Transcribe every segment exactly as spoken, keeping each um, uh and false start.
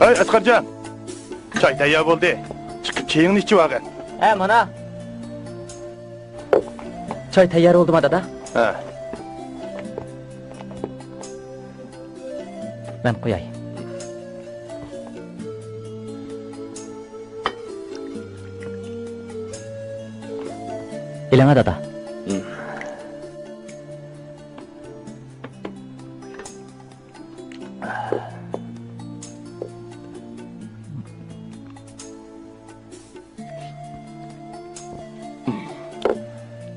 ئەي، ئەسقەرجان! چاي تەييار بولدى. چىقىپ چېيىڭنى ئىچىۋالغىن. ھە، مانا. چاي تەييار بولدىما، دادا؟ ھە. مەن قۇياي. ئېلىڭە، دادا.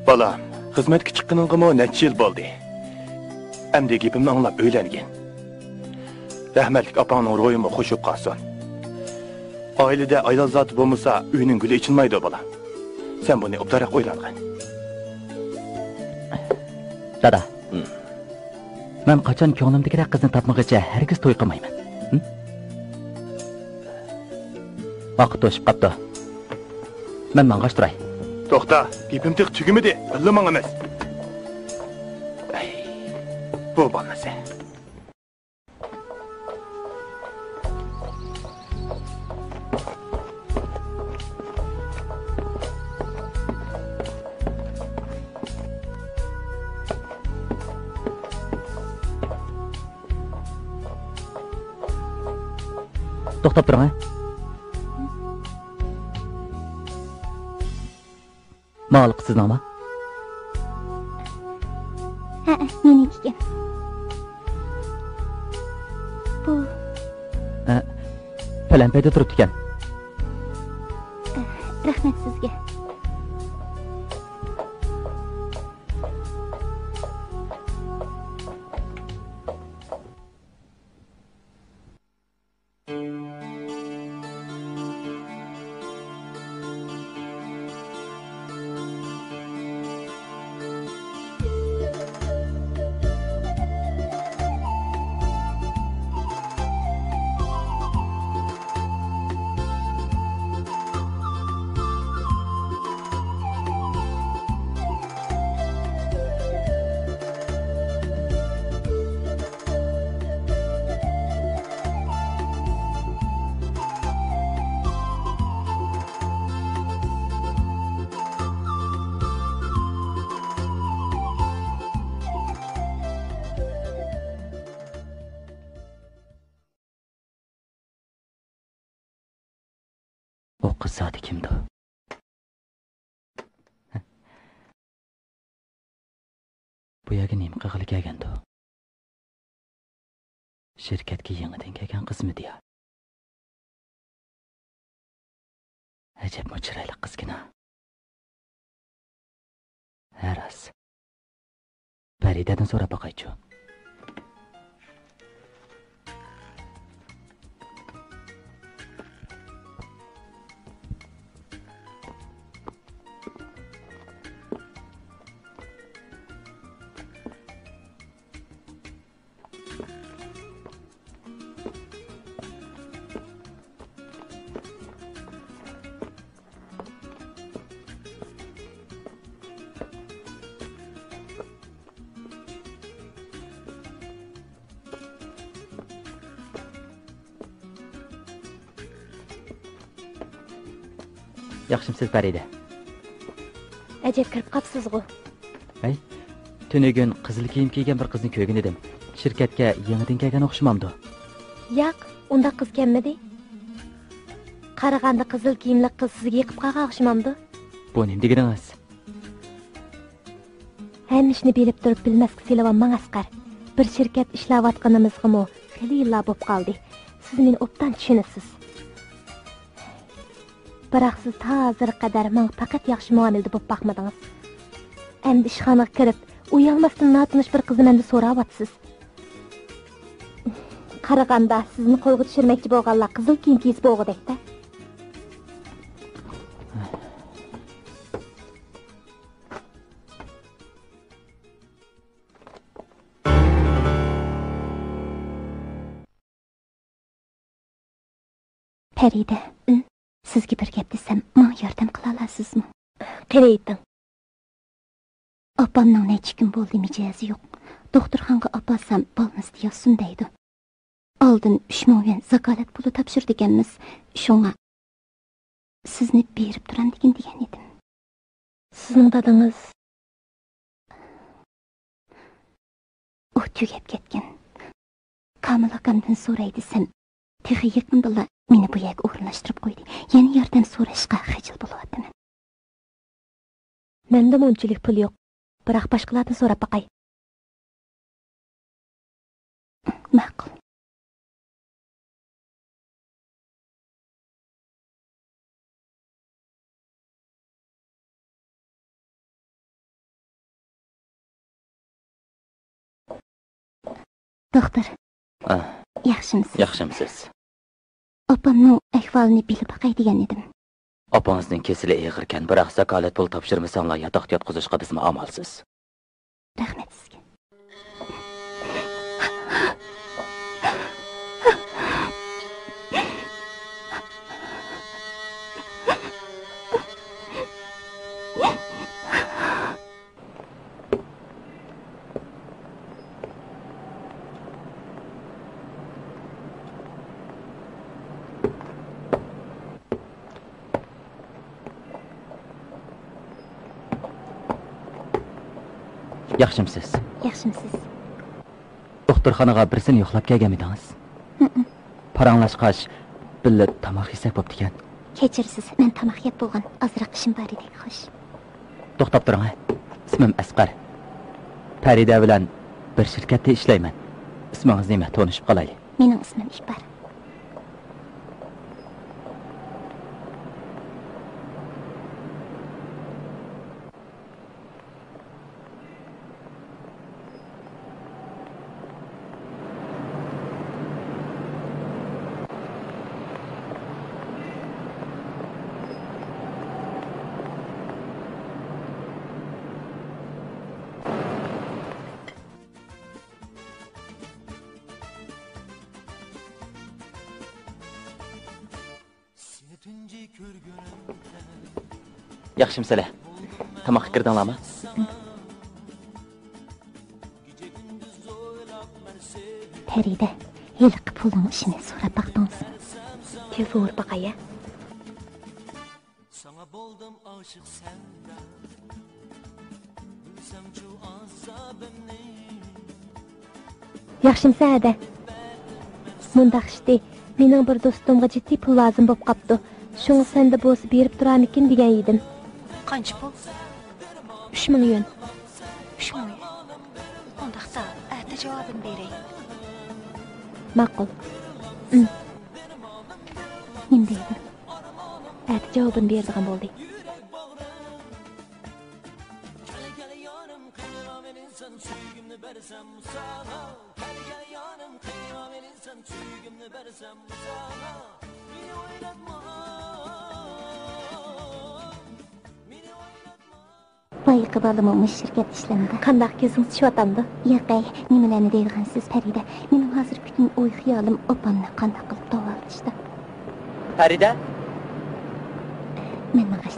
بالام، خىزمەتكە چىققىنىڭغىمۇ نەچچە يىل بولدى. ئەمدى گېپىمنى ئاڭلاپ ئۆيلەنگىن. رەھمەتلىك ئاپاڭنىڭ روھىمۇ خۇش بولۇپ قالسۇن. ئائىلىدە ئايال زاتى بولمىسا، ئۆينىڭ گۈلى ئېچىلمايدۇ، بالام. سەن بۇنى ئوبدانراق ئويلانغىن. دادا. ھىم. مەن قاچان كۆڭلۈمدىكىدەك قىزنى تاپمىغىچە ھەرگىز توي قىلمايمەن. ھىم؟ ۋاقىت توشۇپ قاپتۇ. مەن ماڭغاچ تۇراي. توختا، گېپىم تېخى تۈگىمىدى. بىللە ماڭىمىز. ئەي، بۇ بولمىسا. توختاپ تۇرۇڭ، ھە. ماڭىلىقى سىزنىڭما؟ ھەئە، مېنىڭكىكەن. بۇ. ھە، پەلەمپەيدە تۇرۇپتىكەن. رەھمەت سىزگە. ئۇ قىز زادى كىمدۇ؟ بۇ يەرگە نېمە قىلغىلى كەلگەندۇ؟ شىركەتكە يېڭىدىن كەلگەن قىزمىدى يا؟ ئەجەبمۇ چىرايلىق قىزكىنا. ھە راست. پەرىدەدىن سوراپ باقايچۇ. ياخشىمسىز، پەرىدە؟ ئەجەب كىرىپ قاپسىزغۇ. ھەي، تۈنۈگۈن قىزىل كىيىم كىيگەن بىر قىزنى كۆرگەن ئىدىم. شىركەتكە يېڭىدىن كەلگەن ئوخشىمامدۇ؟ ياق، ئۇنداق قىز كەلمىدى. قارىغاندا قىزىل كىيىملىك قىز سىزگە يېقىپ قالغان ئوخشىمامدۇ؟ بۇ نېمە دېگىنىڭىز؟ ھەممە ئىشنى بىلىپ تۇرۇپ بىلمەسكە سېلىۋالماڭ ئەسقەر. بىر شىركەت ئىشلەۋاتقىنىمىزغىمۇ خېلى يىللار بوپ قالدى. سىز مېنى ئوبدان چۈشىنىسىز. بىراق سىز تا ھازىرغا قەدەر ماڭا پەقەت ياخشى مۇئامىلىدە بوپ باقمىدىڭىز. ئەمدى ئىشخانىغا كىرىپ، ئۇيالماستىن ناتونۇش بىر قىزنى مەندىن سوراۋاتىسىز. قارىغاندا سىزنى قولغا چۈشۈرمەكچى بولغانلار قىزىل كىيىم كىيسە بولغۇدەك-دە. پەرىدە، ئىم؟ سىزگە بىر گەپ دېسەم، ماڭا ياردەم قىلالارسىزمۇ؟ قېنى ئېيتىڭ. ئاپامنىڭ نەچچە كۈن بولدى مىجەزى يوق. دوختۇرخانىغا ئاپارسام، بالنىستا ياتسۇن دەيدۇ. ئالدىن ئۈچ مىڭ يۈەن زاكالەت پۇلى تاپشۇرىدىكەنمىز. شۇڭا سىزنى بېرىپ تۇرامدىكىن دېگەن ئىدىم. سىزنىڭ دادىڭىز؟ ئۇ تۈگەپ كەتكەن. كامىل ئاكامدىن سوراي دېسەم، تېخى يېقىندىلا مېنى بۇ يەرگە ئورۇنلاشتۇرۇپ قويدى. يەنە ياردەم سوراشقا خىجىل بولۇۋاتىمەن. مەندىمۇ ئۇنچىلىك پۇل يوق، بىراق باشقىلاردىن سوراپ باقاي. ماقۇل. دوختۇر، ئا، ياخشىمسىز؟ ياخشىمسىز؟ ئاپامنىڭ ئەھۋالىنى بىلىپ باقاي دېگەن ئىدىم. ئاپىڭىزنىڭ كېسىلى ئېغىركەن، بىراق زاكالەت پۇل تاپشۇرمىساڭلار ياتاقتا ياتقۇزۇشقا بىزمۇ ئامالسىز. رەھمەت سىزگە. ياخشىمسىز؟ ياخشىمسىز؟ دوختۇرخانىغا بىرسىنى يوقلاپ كەلگەنمىدىڭىز؟ ھىم. پاراڭلاشقاچ، بىللە تاماق يېسەك بوپتىكەن. كەچۈرىسىز، مەن تاماق يەپ بولغان، ئازراق ئىشىم بار ئىدى. خوش. توختاپ تۇرۇڭ، ھە. ئىسمىم ئەسقەر. پەرىدە بىلەن بىر شىركەتتە ئىشلەيمەن. ئىسمىڭىز نېمە؟ تونۇشۇپ قالايلى. مېنىڭ ئىسمىم ئىپار. ياخشىمۇسىلەر؟ تاماققا كىردىڭلارمۇ؟ پەرىدە، ھېلىقى پۇلنىڭ ئىشىنى سوراپ باقتىڭىزمۇ؟ تېلېفون ئۇرۇپ باقاي، ھە؟ ساڭا بولدۇم ئاشىق سەۋدا، بىلسەڭچۇ ئازابىمنى. ياخشىمسەن، ھەدە؟ مۇنداق ئىشتى، مېنىڭ بىر دوستۇمغا جىددىي پۇل لازىم بولۇپ قاپتۇ. شۇڭا سەندە بولسا بېرىپ تۇرامىكىن دېگەن ئىدىم. قانچە پۇل؟ ئۈچ مىڭ يۈەن. ئۈچ مىڭ يۈەن. ئۇنداقتا، ئەتە جاۋابىنى بېرەي. ماقۇل. ئىم. نېمە دەيدۇ؟ ئەتە جاۋابىنى بېرىدىغان بولدى. بايىقى بالىمۇ مۇشۇ شىركەتتە ئىشلەمدى. قانداق، كۆزىڭىز چۈشۈۋاتامدۇ؟ ياق ئەي، نېمىلەرنى دەيدىغانسىز، پەرىدە؟ مېنىڭ ھازىر پۈتۈن ئوي-خىيالىم ئاپامنى قانداق قىلىپ داۋالىتىشتا. پەرىدە؟ مەن ماڭاي،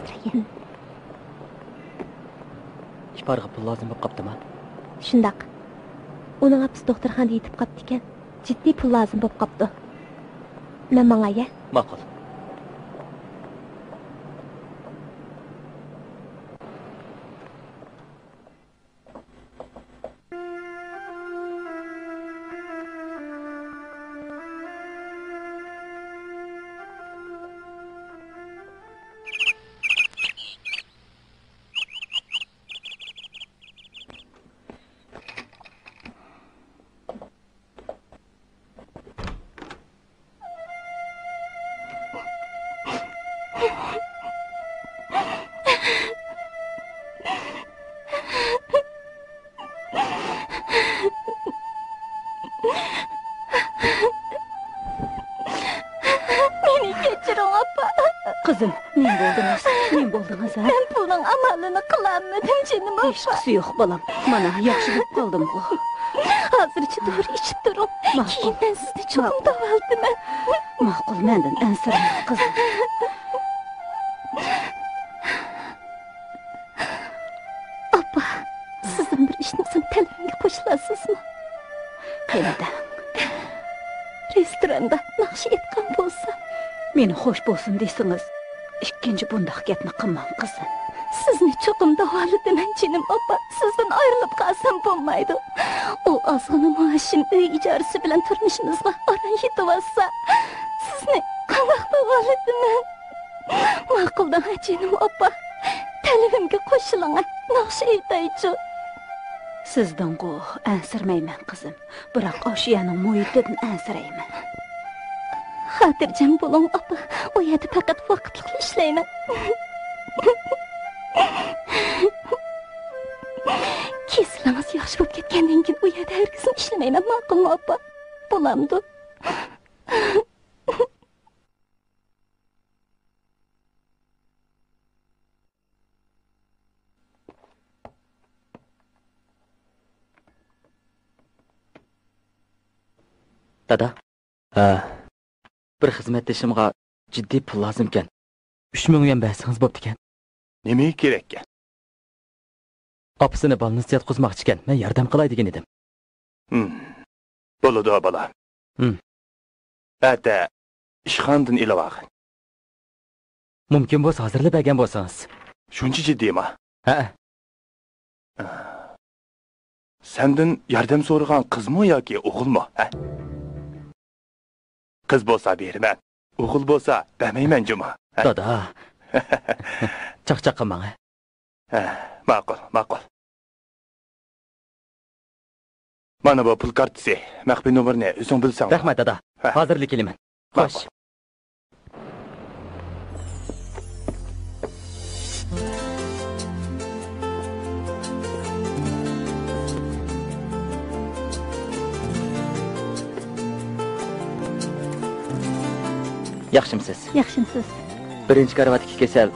ئىپارغا پۇل لازىم بولۇپ قاپتىما؟ شۇنداق. ئۇنىڭ ئاپىسى دوختۇرخانىدا يېتىپ قاپتىكەن. جىددىي پۇل لازىم بولۇپ قاپتۇ. مەن ماڭاي، ھە؟ ماقۇل. مېنى كەچۈرۈڭ، ئاپا. قىزىم، نېمە بولدىڭىز؟ نېمە بولدىڭىز، ھە؟ مەن پۇلنىڭ ئامالىنى قىلالمىدىم، جېنىم ئاپا. ھېچقىسى يوق، بالام. مانا، ياخشى بولۇپ قالدىمغۇ. ھازىرچە دورا ئىچىپ تۇرۇڭ. ماقۇل. كېيىن مەن سىزنى چوقۇم داۋالىتىمەن. ماقۇل، مەندىن ئەنسىرىمەڭ، قىزىم. ئاپا، سىزدىن بىر ئىشنى سورىسام، تەلىپىمگە قوشۇلارسىزمۇ؟ قېنى دەڭ. رېستوراندا ناخشا ئېيتقان بولسا. مېنى خوش بولسۇن دېسىڭىز، ئىككىنچى بۇنداق گەپنى قىلماڭ، قىزىم. سىزنى چوقۇم داۋالىتىمەن، جېنىم ئاپا. سىزدىن ئايرىلىپ قالسام بولمايدۇ. ئۇ ئازغىنە مائاشىم ئۆي ئىجارىسى بىلەن تۇرمۇشىمىزغا ئاران يېتىۋاتسا، سىزنى قانداق داۋالىتىمەن؟ ماقۇل دەڭ، جېنىم ئاپا. تەلىپىمگە قوشۇلۇڭ، ناخشا ئېيتايچۇ. سىزدىنغۇ ئەنسىرىمەيمەن، قىزىم. بىراق ئاشۇ يەرنىڭ مۇھىتىدىن ئەنسىرەيمەن. خاتىرجەم بولۇڭ، ئاپا. ئۇ يەردە پەقەت ۋاقىتلىقلا ئىشلەيمەن. كېسىلىڭىز ياخشى بولۇپ كەتكەندىن كېيىن ئۇ يەردە ھەرگىزمۇ ئىشلىمەيمەن، ماقۇلمۇ، ئاپا؟ بولامدۇ؟ دادا. ھە. بىر خىزمەتدىشىمغا جىددىي پۇل لازىمكەن. ئۈچ مىڭ يۈەن بەرسىڭىز بوپتىكەن. نېمىگە كېرەككەن؟ ئاپىسىنى بالنىستتا ياتقۇزماقچىكەن، مەن ياردەم قىلاي دېگەن ئىدىم. ھىم. بولىدۇ، بالام. ھىم. ئەتە ئىشخانىدىن ئېلىۋالغىن. مۇمكىن بولسا ھازىرلا بەرگەن بولسىڭىز. شۇنچە جىددىيما؟ ھەئە. سەندىن ياردەم سورىغان قىزمۇ ياكى ئوغۇلمۇ، ھە؟ قىز بولسا بېرىمەن، ئوغۇل بولسا بەرمەيمەن جۇمۇ، ھە؟ دادا. چاقچاق قىلماڭ، ھە؟ ھە، ماقۇل، ماقۇل. مانا بۇ پۇل كارتىسى، مەخپىي نومۇرنى ئۆزۈڭ بىلسەڭ. رەھمەت، دادا. ھە. ھازىرلا كېلىمەن. خوش. ماقۇل. ياخشىمسىز؟ ياخشىمسىز؟ بىرىنچى كارىۋاتتىكى كېسەل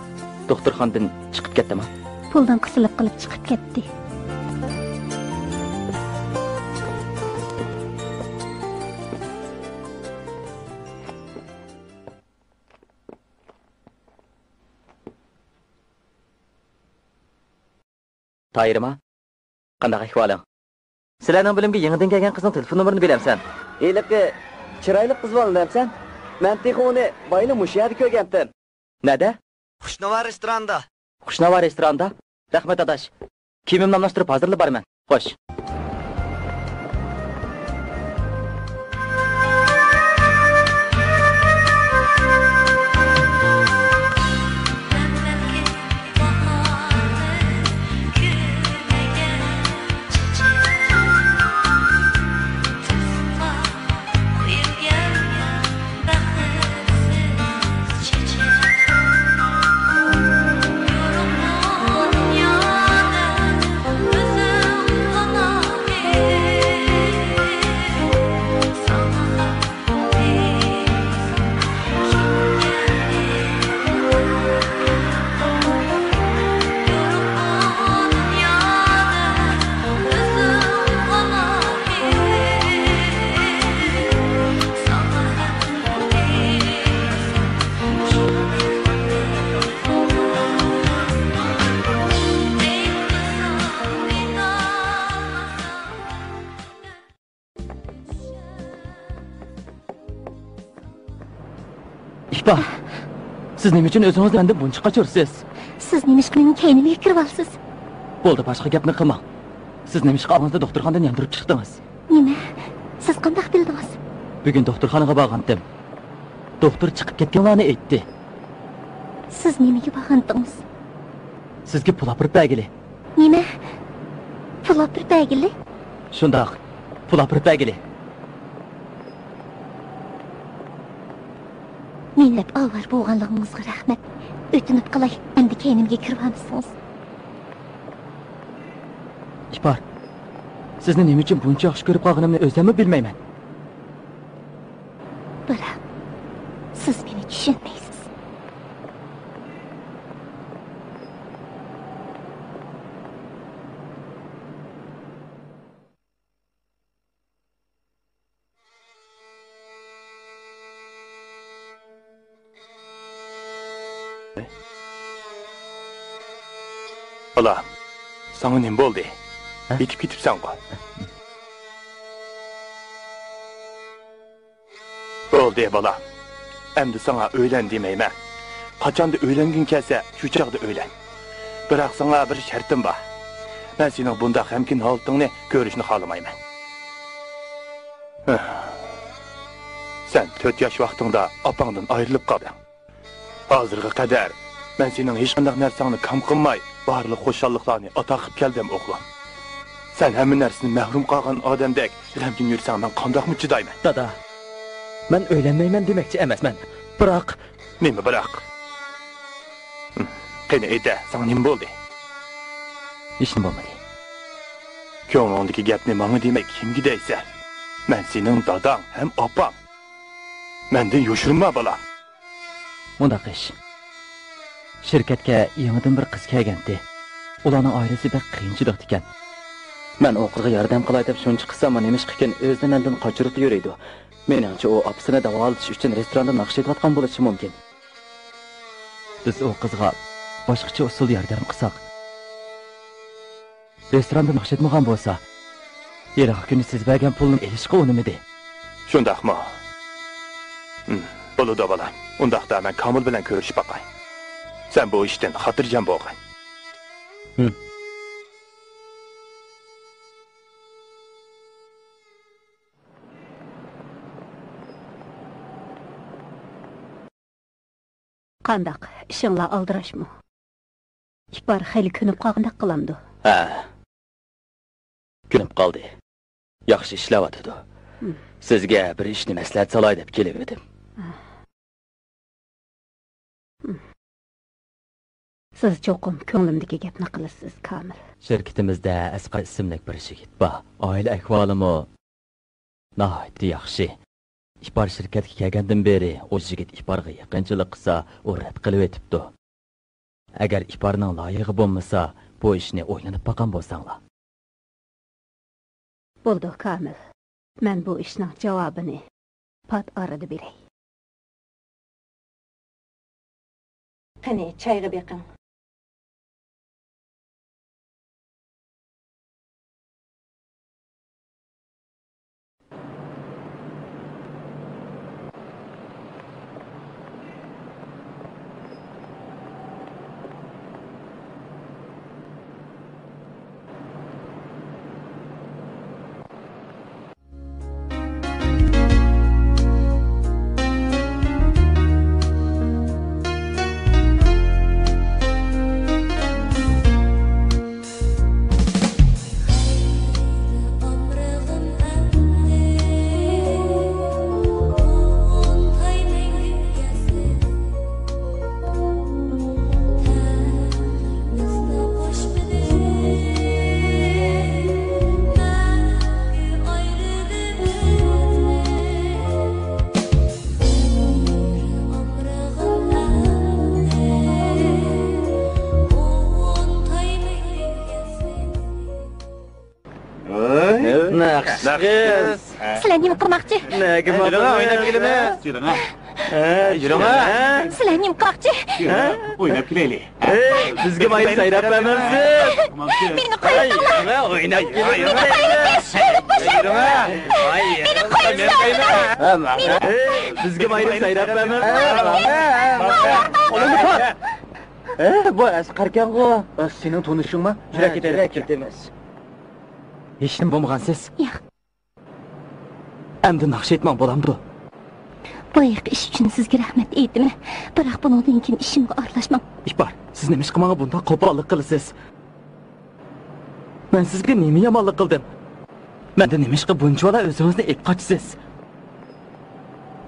دوختۇرخانىدىن چىقىپ كەتتىما؟ پۇلدىن قىسىلىپ قېلىپ چىقىپ كەتتى. تايىرما، قانداق ئەھۋالىڭ؟ سىلەرنىڭ بۆلۈمگە يېڭىدىن كەلگەن قىزنىڭ تېلېفون نومۇرىنى بىلەمسەن؟ ھېلىقى چىرايلىق قىز بالىنى دەمسەن؟ مەن تېخى ئۇنى بايىلا مۇشۇ يەردە كۆرگەنتىم. نەدە؟ خۇشناۋا رېستوراندا. خۇشناۋا رېستوراندا؟ رەھمەت، ئاداش. كىيىمىمنى ئالماشتۇرۇپ ھازىرلا بارىمەن. خوش. ئىپا، سىز نېمە ئۈچۈن ئۆزىڭىزنى مەندىن بۇنچە قاچۇرىسىز؟ سىز نېمىشقا مېنىڭ كەينىمگە كىرىۋالىسىز؟ بولدى، باشقا گەپنى قىلماڭ. سىز نېمىشقا ئاپىڭىزنى دوختۇرخانىدىن ياندۇرۇپ چىقتىڭىز؟ نېمە؟ سىز قانداق بىلدىڭىز؟ بۈگۈن دوختۇرخانىغا بارغانتىم. دوختۇر چىقىپ كەتكەنلەرنى ئېيتتى. سىز نېمىگە بارغانتىڭىز؟ سىزگە پۇل ئاپىرىپ بەرگىلى. نېمە؟ پۇل ئاپىرىپ بەرگىلى؟ شۇنداق، پۇل ئاپىرىپ بەرگىلى. مېنى دەپ ئاۋارە بولغانلىقىڭىزغا رەھمەت. ئۆتۈنۈپ قالاي، ئەمدى كەينىمگە كىرىۋالمىسىڭىز. ئىپار، سىزنى نېمە ئۈچۈن بۇنچە ياخشى كۆرۈپ قالغىنىمنى ئۆزۈممۇ بىلمەيمەن. بىراق، سىز مېنى چۈشەنمەيسىز. بالا، ساڭا نېمە بولدى؟ ھە؟ يېتىپ كېتىپسەنغۇ؟ بولدى، بالام. ئەمدى ساڭا ئۆيلەن دېمەيمەن. قاچاندا ئۆيلەنگۈڭ كەلسە، شۇ چاغدا ئۆيلەن. بىراق ساڭا بىر شەرتىم بار. مەن سېنىڭ بۇنداق غەمكىن ھالىتىڭنى كۆرۈشنى خالىمايمەن. سەن تۆت ياش ۋاقتىڭدا ئاپاڭدىن ئايرىلىپ قالدىڭ. ھازىرغا قەدەر مەن سېنىڭ ھېچقانداق نەرسەڭنى كام قىلماي، بارلىق خۇشاللىقلارنى ئاتا قىلىپ كەلدىم، ئوغلۇم. سەن ھەممە نەرسىنى مەھرۇم قالغان ئادەمدەك غەمكىن يۈرسەڭ، مەن قانداقمۇ چىدايمەن؟ دادا، مەن ئۆيلەنمەيمەن دېمەكچى ئەمەسمەن. بىراق. نېمە بىراق؟ قېنى ئېيتە، ساڭا نېمە بولدى؟ ھېچنېمە بولمىدى. كۆڭلۈڭدىكى گەپنى ماڭا دېمەي، كىمگە دەيسەن؟ مەن سېنىڭ داداڭ ھەم ئاپاڭ. مەندىن يوشۇرما، بالام. مۇنداق ئىش. شىركەتكە يېڭىدىن بىر قىز كەلگەنتى. ئۇلارنىڭ ئائىلىسى بەك قىيىنچىلىقتىكەن. مەن ئۇ قىزغا ياردەم قىلاي دەپ شۇنچە قىلساممۇ، نېمىشقىكىن ئۆزىنى مەندىن قاچۇرۇپلا يۈرىدۇ. مېنىڭچە، ئۇ ئاپىسىنى داۋالىتىش ئۈچۈن رېستوراندىن ناخشا ئېيتىۋاتقان بولۇشى مۇمكىن. بىز ئۇ قىزغا باشقىچە ئۇسۇلدا ياردەم قىلساق. رېستوراندىن ناخشا ئېيتمىغان بولسا، ھېلىقى كۈنى سىز بەرگەن پۇلنى ئېلىشقا ئۇنىمىدى. شۇنداقمۇ؟ ھىم، بولىدۇ، بالام. ئۇنداقتا مەن كامىل بىلەن كۆرۈشۈپ باقاي. سەن بۇ ئىشتىن خاتىرجەم بولغىن. ھىم. قانداق، ئىشىڭلار ئالدىراشمۇ؟ ئىپار خېلى كۆنۈپ قالغاندەك قىلامدۇ؟ ھە. كۆنۈپ قالدى. ياخشى ئىشلەۋاتىدۇ. ھىم. سىزگە بىر ئىشنى مەسلىھەت سالاي دەپ كېلىۋىدىم. ھە. ھىم. سىز چوقۇم كۆڭلۈمدىكى گەپنى قىلىسىز، كامىل. شىركىتىمىزدە ئەسقەر ئىسىملىك بىر يىگىت بار. ئائىلە ئەھۋالىمۇ ناھايىتى ياخشى. ئىپار شىركەتكە كەلگەندىن بېرى ئۇ يىگىت ئىپارغا يېقىنچىلىق قىلسا، ئۇ رەت قىلىۋېتىپتۇ. ئەگەر ئىپارنىڭ لايىقى بولمىسا، بۇ ئىشنى ئويلىنىپ باققان بولساڭلار. بولىدۇ، كامىل. مەن بۇ ئىشنىڭ جاۋابىنى پات ئارىدا بېرەي. قېنى، چايغا بېقىڭ. نەقىش قىز. سىلەر نېمە قىلماقچى؟ نەگە ماڭىمىز؟ ئويناپ كېلىمىز. يۈرۈڭە. يۈرۈڭە. سىلەر نېمە قىلماقچى؟ ئويناپ كېلەيلى. بىزگە مايرا سايراپ بەرمەمسىز؟ مېنى قويۇڭلار. ئويناپ كېلىمىز. مېنى قويۇڭلار. بىزگە مايرا سايراپ بەرمەمسىز؟ بۇ ئەسقەركەنغۇ. سېنىڭ تونۇشۇڭمۇ؟ يۈرە، كېتەيلى. كېتىمىز. ھېچنېمە بولمىغانسىز؟ ياق. ئەمدى ناخشا ئېيتماڭ، بولامدۇ؟ بايىقى ئىش ئۈچۈن سىزگە رەھمەت ئېيتىمەن، بىراق بۇنىڭدىن كېيىن ئىشىمغا ئارىلاشماڭ. ئىپار، سىز نېمىشقا ماڭا بۇنداق قوپاللىق قىلىسىز؟ مەن سىزگە نېمە يامانلىق قىلدىم؟ مەندىن نېمىشقا بۇنچىۋالا ئۆزىڭىزنى ئېلىپ قاچىسىز؟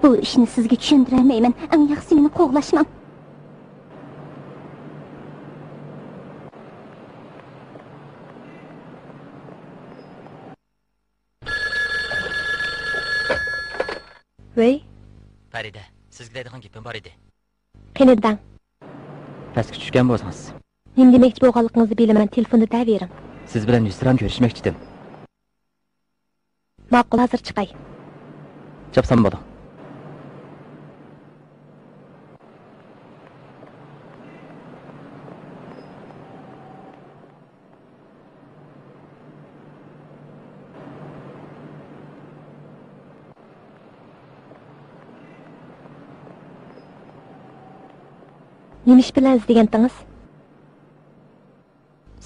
بۇ ئىشنى سىزگە چۈشەندۈرەلمەيمەن، ئەڭ ياخشىسى مېنى قوغلاشماڭ. ۋەي. پەرىدە، سىزگە دەيدىغان گېپىم بار ئىدى. قېنى دەڭ. پەسكە چۈشكەن بولسىڭىز. نېمە دېمەكچى بولغانلىقىڭىزنى بىلىمەن، تېلېفوندا دەۋېرىڭ. سىز بىلەن يۈزتۇرا كۆرۈشمەكچىدىم. ماقۇل، ھازىر چىقاي. چاپسان بولۇڭ. نېمە ئىش بىلەن ئىزدىگەنتىڭىز؟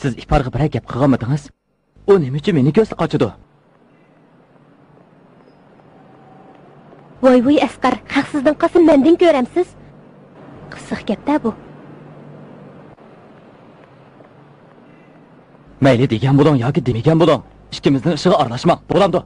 سىز ئىپارغا بىرەر گەپ قىلغانمىدىڭىز؟ ئۇ نېمە ئۈچۈن مېنى كۆرسە قاچىدۇ؟ ۋاي ۋۇي ئەسقەر، خەق سىزدىن قالسا مەندىن كۆرەمسىز؟ قىزىق گەپتە بۇ. مەيلى، دېگەن بولۇڭ ياكى دېمىگەن بولۇڭ، ئىككىمىزنىڭ ئىشىغا ئارىلاشماڭ، بولامدۇ؟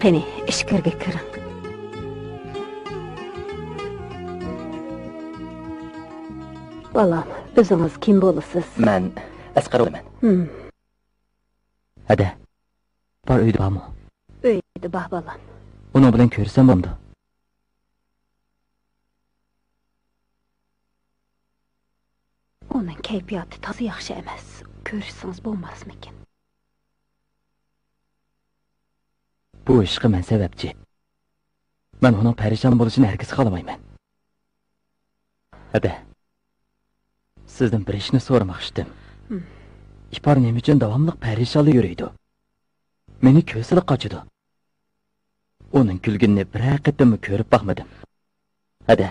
قېنى، ئىچكىرىگە كىرىڭ. بالام، ئۆزىڭىز كىم بولىسىز؟ مەن ئەسقەر بولىمەن. ھىم. ھەدە. بار ئۆيدە بارمۇ؟ ئۆيدە بار، بالام. ئۇنىڭ بىلەن كۆرۈشسەم بولامدۇ؟ ئۇنىڭ كەيپىياتى تازا ياخشى ئەمەس. كۆرۈشسىڭىز بولماسمىكىن؟ بۇ ئىشقا مەن سەۋەبچى. مەن ئۇنىڭ پەرىشان بولۇشىنى ھەرگىز خالىمايمەن. ھەدە، سىزدىن بىر ئىشنى سورىماقچىدىم. ھىم. ئىپار نېمە ئۈچۈن داۋاملىق پەرىشانلا يۈرىدۇ؟ مېنى كۆرسىلا قاچىدۇ. ئۇنىڭ كۈلگىنىنى بىرەر قېتىممۇ كۆرۈپ باقمىدىم. ھەدە،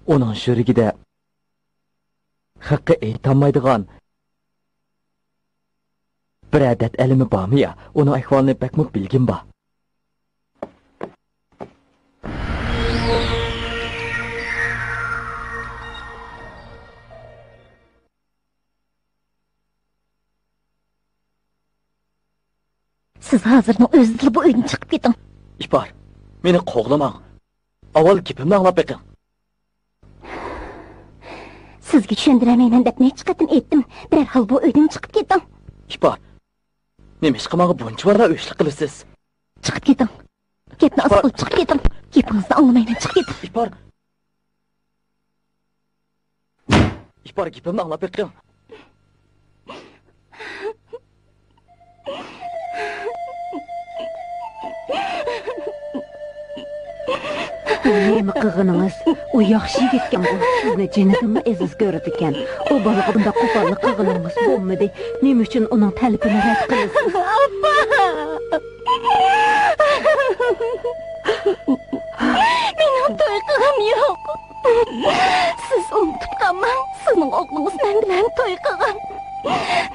ئۇنىڭ يۈرىكىدە خەققە ئېيتالمايدىغان بىرەر دەرد ئەلىمى بارمۇ يا؟ ئۇنىڭ ئەھۋالىنى بەكمۇ بىلگۈم بار. سىز ھازىرنىڭ ئۆزىدىلا بۇ ئۆيدىن چىقىپ كېتىڭ. ئىپار، مېنى قوغلىماڭ. ئاۋۋال گېپىمنى ئاڭلاپ بېقىڭ. سىزگە چۈشەندۈرەلمەيمەن دەپ نەچچە قېتىم ئېيتتىم. دەرھال بۇ ئۆيدىن چىقىپ كېتىڭ. ئىپار، نېمىشقا ماڭا بۇنچىۋالا ئۆچلۈك قىلىسىز؟ چىقىپ كېتىڭ. گەپنى ئاز قىلىپ چىقىپ كېتىڭ. گېپىڭىزنى ئاڭلىمايمەن، چىقىپ كېتىڭ. ئىپار. ئىپار، گېپىمنى ئاڭلاپ بېقىڭ. بۇ نېمە قىلغىنىڭىز؟ ئۇ ياخشى يىگىتكەنغۇ، سىزنى جېنىدىنمۇ ئەزىز كۆرىدىكەن. ئۇ بالىغا بۇنداق قوپاللىق قىلغىنىڭىز بولمىدى. نېمە ئۈچۈن ئۇنىڭ تەلىپىنى رەت قىلىسىز؟ ئاپا! مېنىڭ توي قىلغۇم يوق. سىز ئۇنتۇپ قالماڭ، سىزنىڭ ئوغلىڭىز مەن بىلەن توي قىلغان.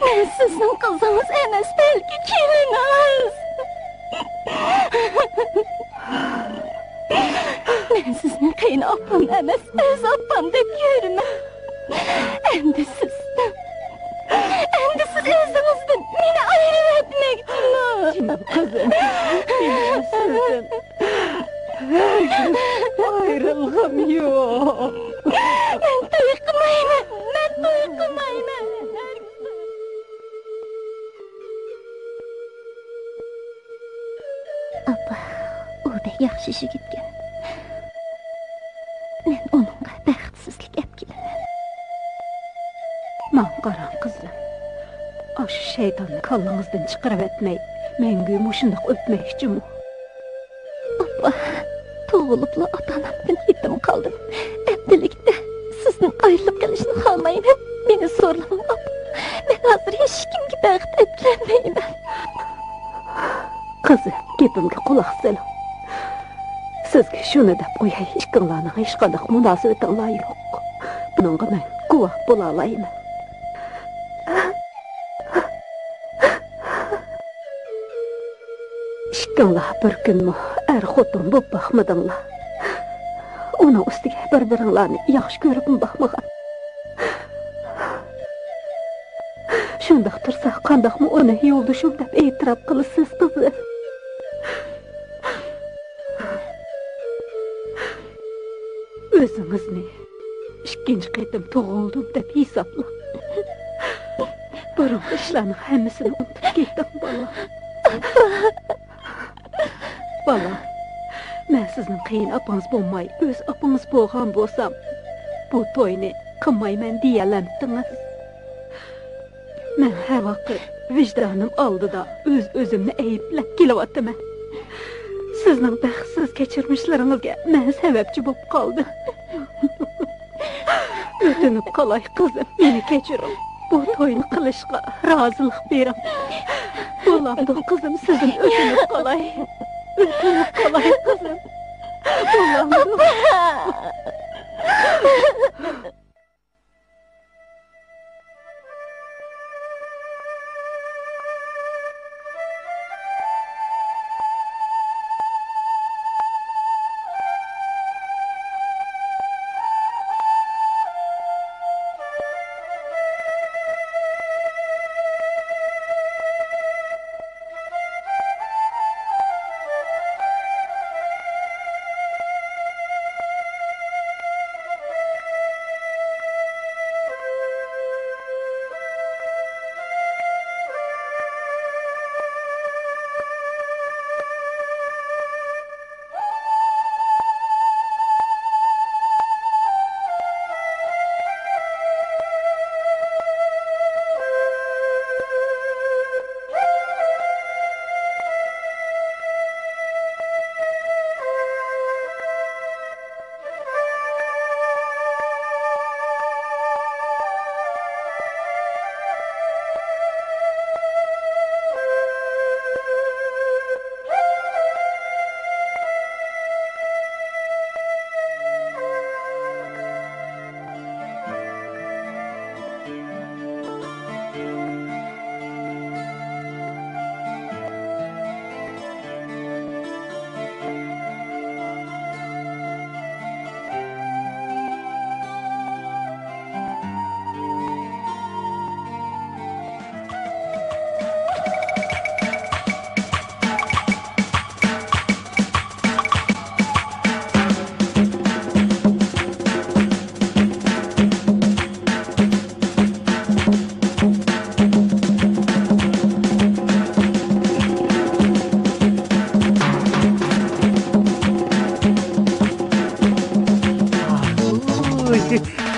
مەن سىزنىڭ قىزىڭىز ئەمەس، بەلكى كېلىنىڭىز. مەن سىزنى قېيىن ئاپام ئەمەس، ئۆز ئاپام دەپ كۆرىمەن. ئەمدى سىز، ئەمدى سىز ئۆزىڭىزدىن مېنى ئايرىۋەتمەكچىمۇ؟ جېنىم قىزىم، مېنىڭ سىزدىن ھەرگىز ئايرىلغۇم يوق. مەن توي قىلمايمەن، مەن توي قىلمايمەن. ئاپا، ئۇ بەك ياخشى يىگىتكەن. مەن ئۇنىڭغا بەختسىزلىك ئەپ كېلىمەن. ماڭا قاراڭ، قىزىم. ئاشۇ شەيتاننى كاللىڭىزدىن چىقىرىۋەتمەي، مەڭگۈ مۇشۇنداق ئۆتمەكچىمۇ؟ ئاپا، تۇغۇلۇپلا ئاتا-ئانامدىن يېتىم قالدىم. ئەمدىلىكتە سىزدىن ئايرىلىپ قېلىشنى خالىمايمەن. مېنى زورلىماڭ، ئاپا. مەن ھازىر ھېچكىمگە بەخت ئەپلەنمەيمەن. قىزىم، گېپىمگە قۇلاق سېلىڭ. سىزگە شۇنى دەپ قوياي، ئىككىڭلارنىڭ ھېچقانداق مۇناسىۋىتىڭلار يوق. بۇنىڭغا مەن گۇۋاھ بولالايمەن. ئىككىڭلار بىر كۈنمۇ ئەر-خوتۇن بولۇپ باقمىدىڭلار. ئۇنىڭ ئۈستىگە بىر-بىرىڭلارنى ياخشى كۆرۈپمۇ باقمىغان. شۇنداق تۇرسا، قانداقمۇ ئۇنى يولدىشىم دەپ ئېتىراپ قىلىسىز، قىزىم؟ ئۆزىڭىزنى ئىككىنچى قېتىم تۇغۇلدۇم دەپ ھېسابلاڭ. بۇرۇنقى ئىشلارنىڭ ھەممىسىنى ئۇنتۇپ كېتىڭ، بالام. بالام، مەن سىزنىڭ قېيىن ئاپىڭىز بولماي، ئۆز ئاپىڭىز بولغان بولسام، بۇ توينى قىلمايمەن دېيەلەمتىڭىز؟ مەن ھەر ۋاقىت ۋىجدانىم ئالدىدا ئۆز-ئۆزۈمنى ئەيىبلەپ كېلىۋاتىمەن. سىزنىڭ بەختسىز كەچۈرمىشلىرىڭىزگە مەن سەۋەبچى بولۇپ قالدىم. ئۆتۈنۈپ قالاي، قىزىم، مېنى كەچۈرۈڭ. بۇ توينى قىلىشقا رازىلىق بېرىڭ. بولامدۇ، قىزىم، سىزدىن ئۆتۈنۈپ قالاي. ئۆتۈنۈپ قالاي، قىزىم. بولامدۇ؟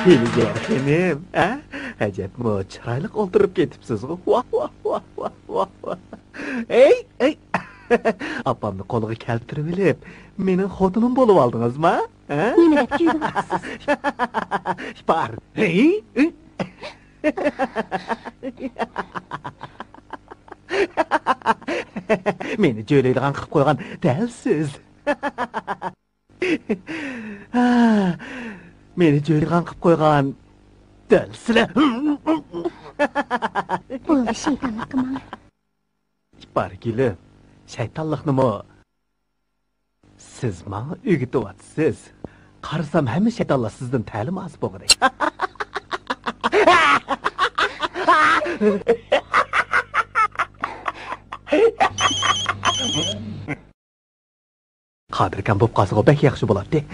ھىيلىگەر خېنىم، ھە؟ ئەجەبمۇ چىرايلىق ئولتۇرۇپ كېتىپسىزغۇ. ۋاھ، ۋاھ، ۋاھ، ۋاھ، ۋاھ، ۋاھ. ئەي، ئەي. ئاپامنى قولغا كەلتۈرۈۋېلىپ، مېنىڭ خوتۇنۇم بولۇۋالدىڭىزما؟ ھە؟ نېمە دەپ كۈلۈۋاتىسىز؟ بار. ھەي، ھەي. مېنى جۆيلەيدىغان قىلىپ قويغان دەل سىز. مېنى جۆيلەيدىغان قىلىپ قويغان دەل سىلەر. بولدى، شەيتانلىق قىلماڭ. بارگۈلۈم، شەيتانلىقنىمۇ سىز ماڭا ئۆگىتىۋاتىسىز. قارىسام، ھەممە شەيتانلار سىزدىن تەلىم ئالسا بولغۇدەك. قادىركام بولۇپ قالسىغۇ بەك ياخشى بولاتتى.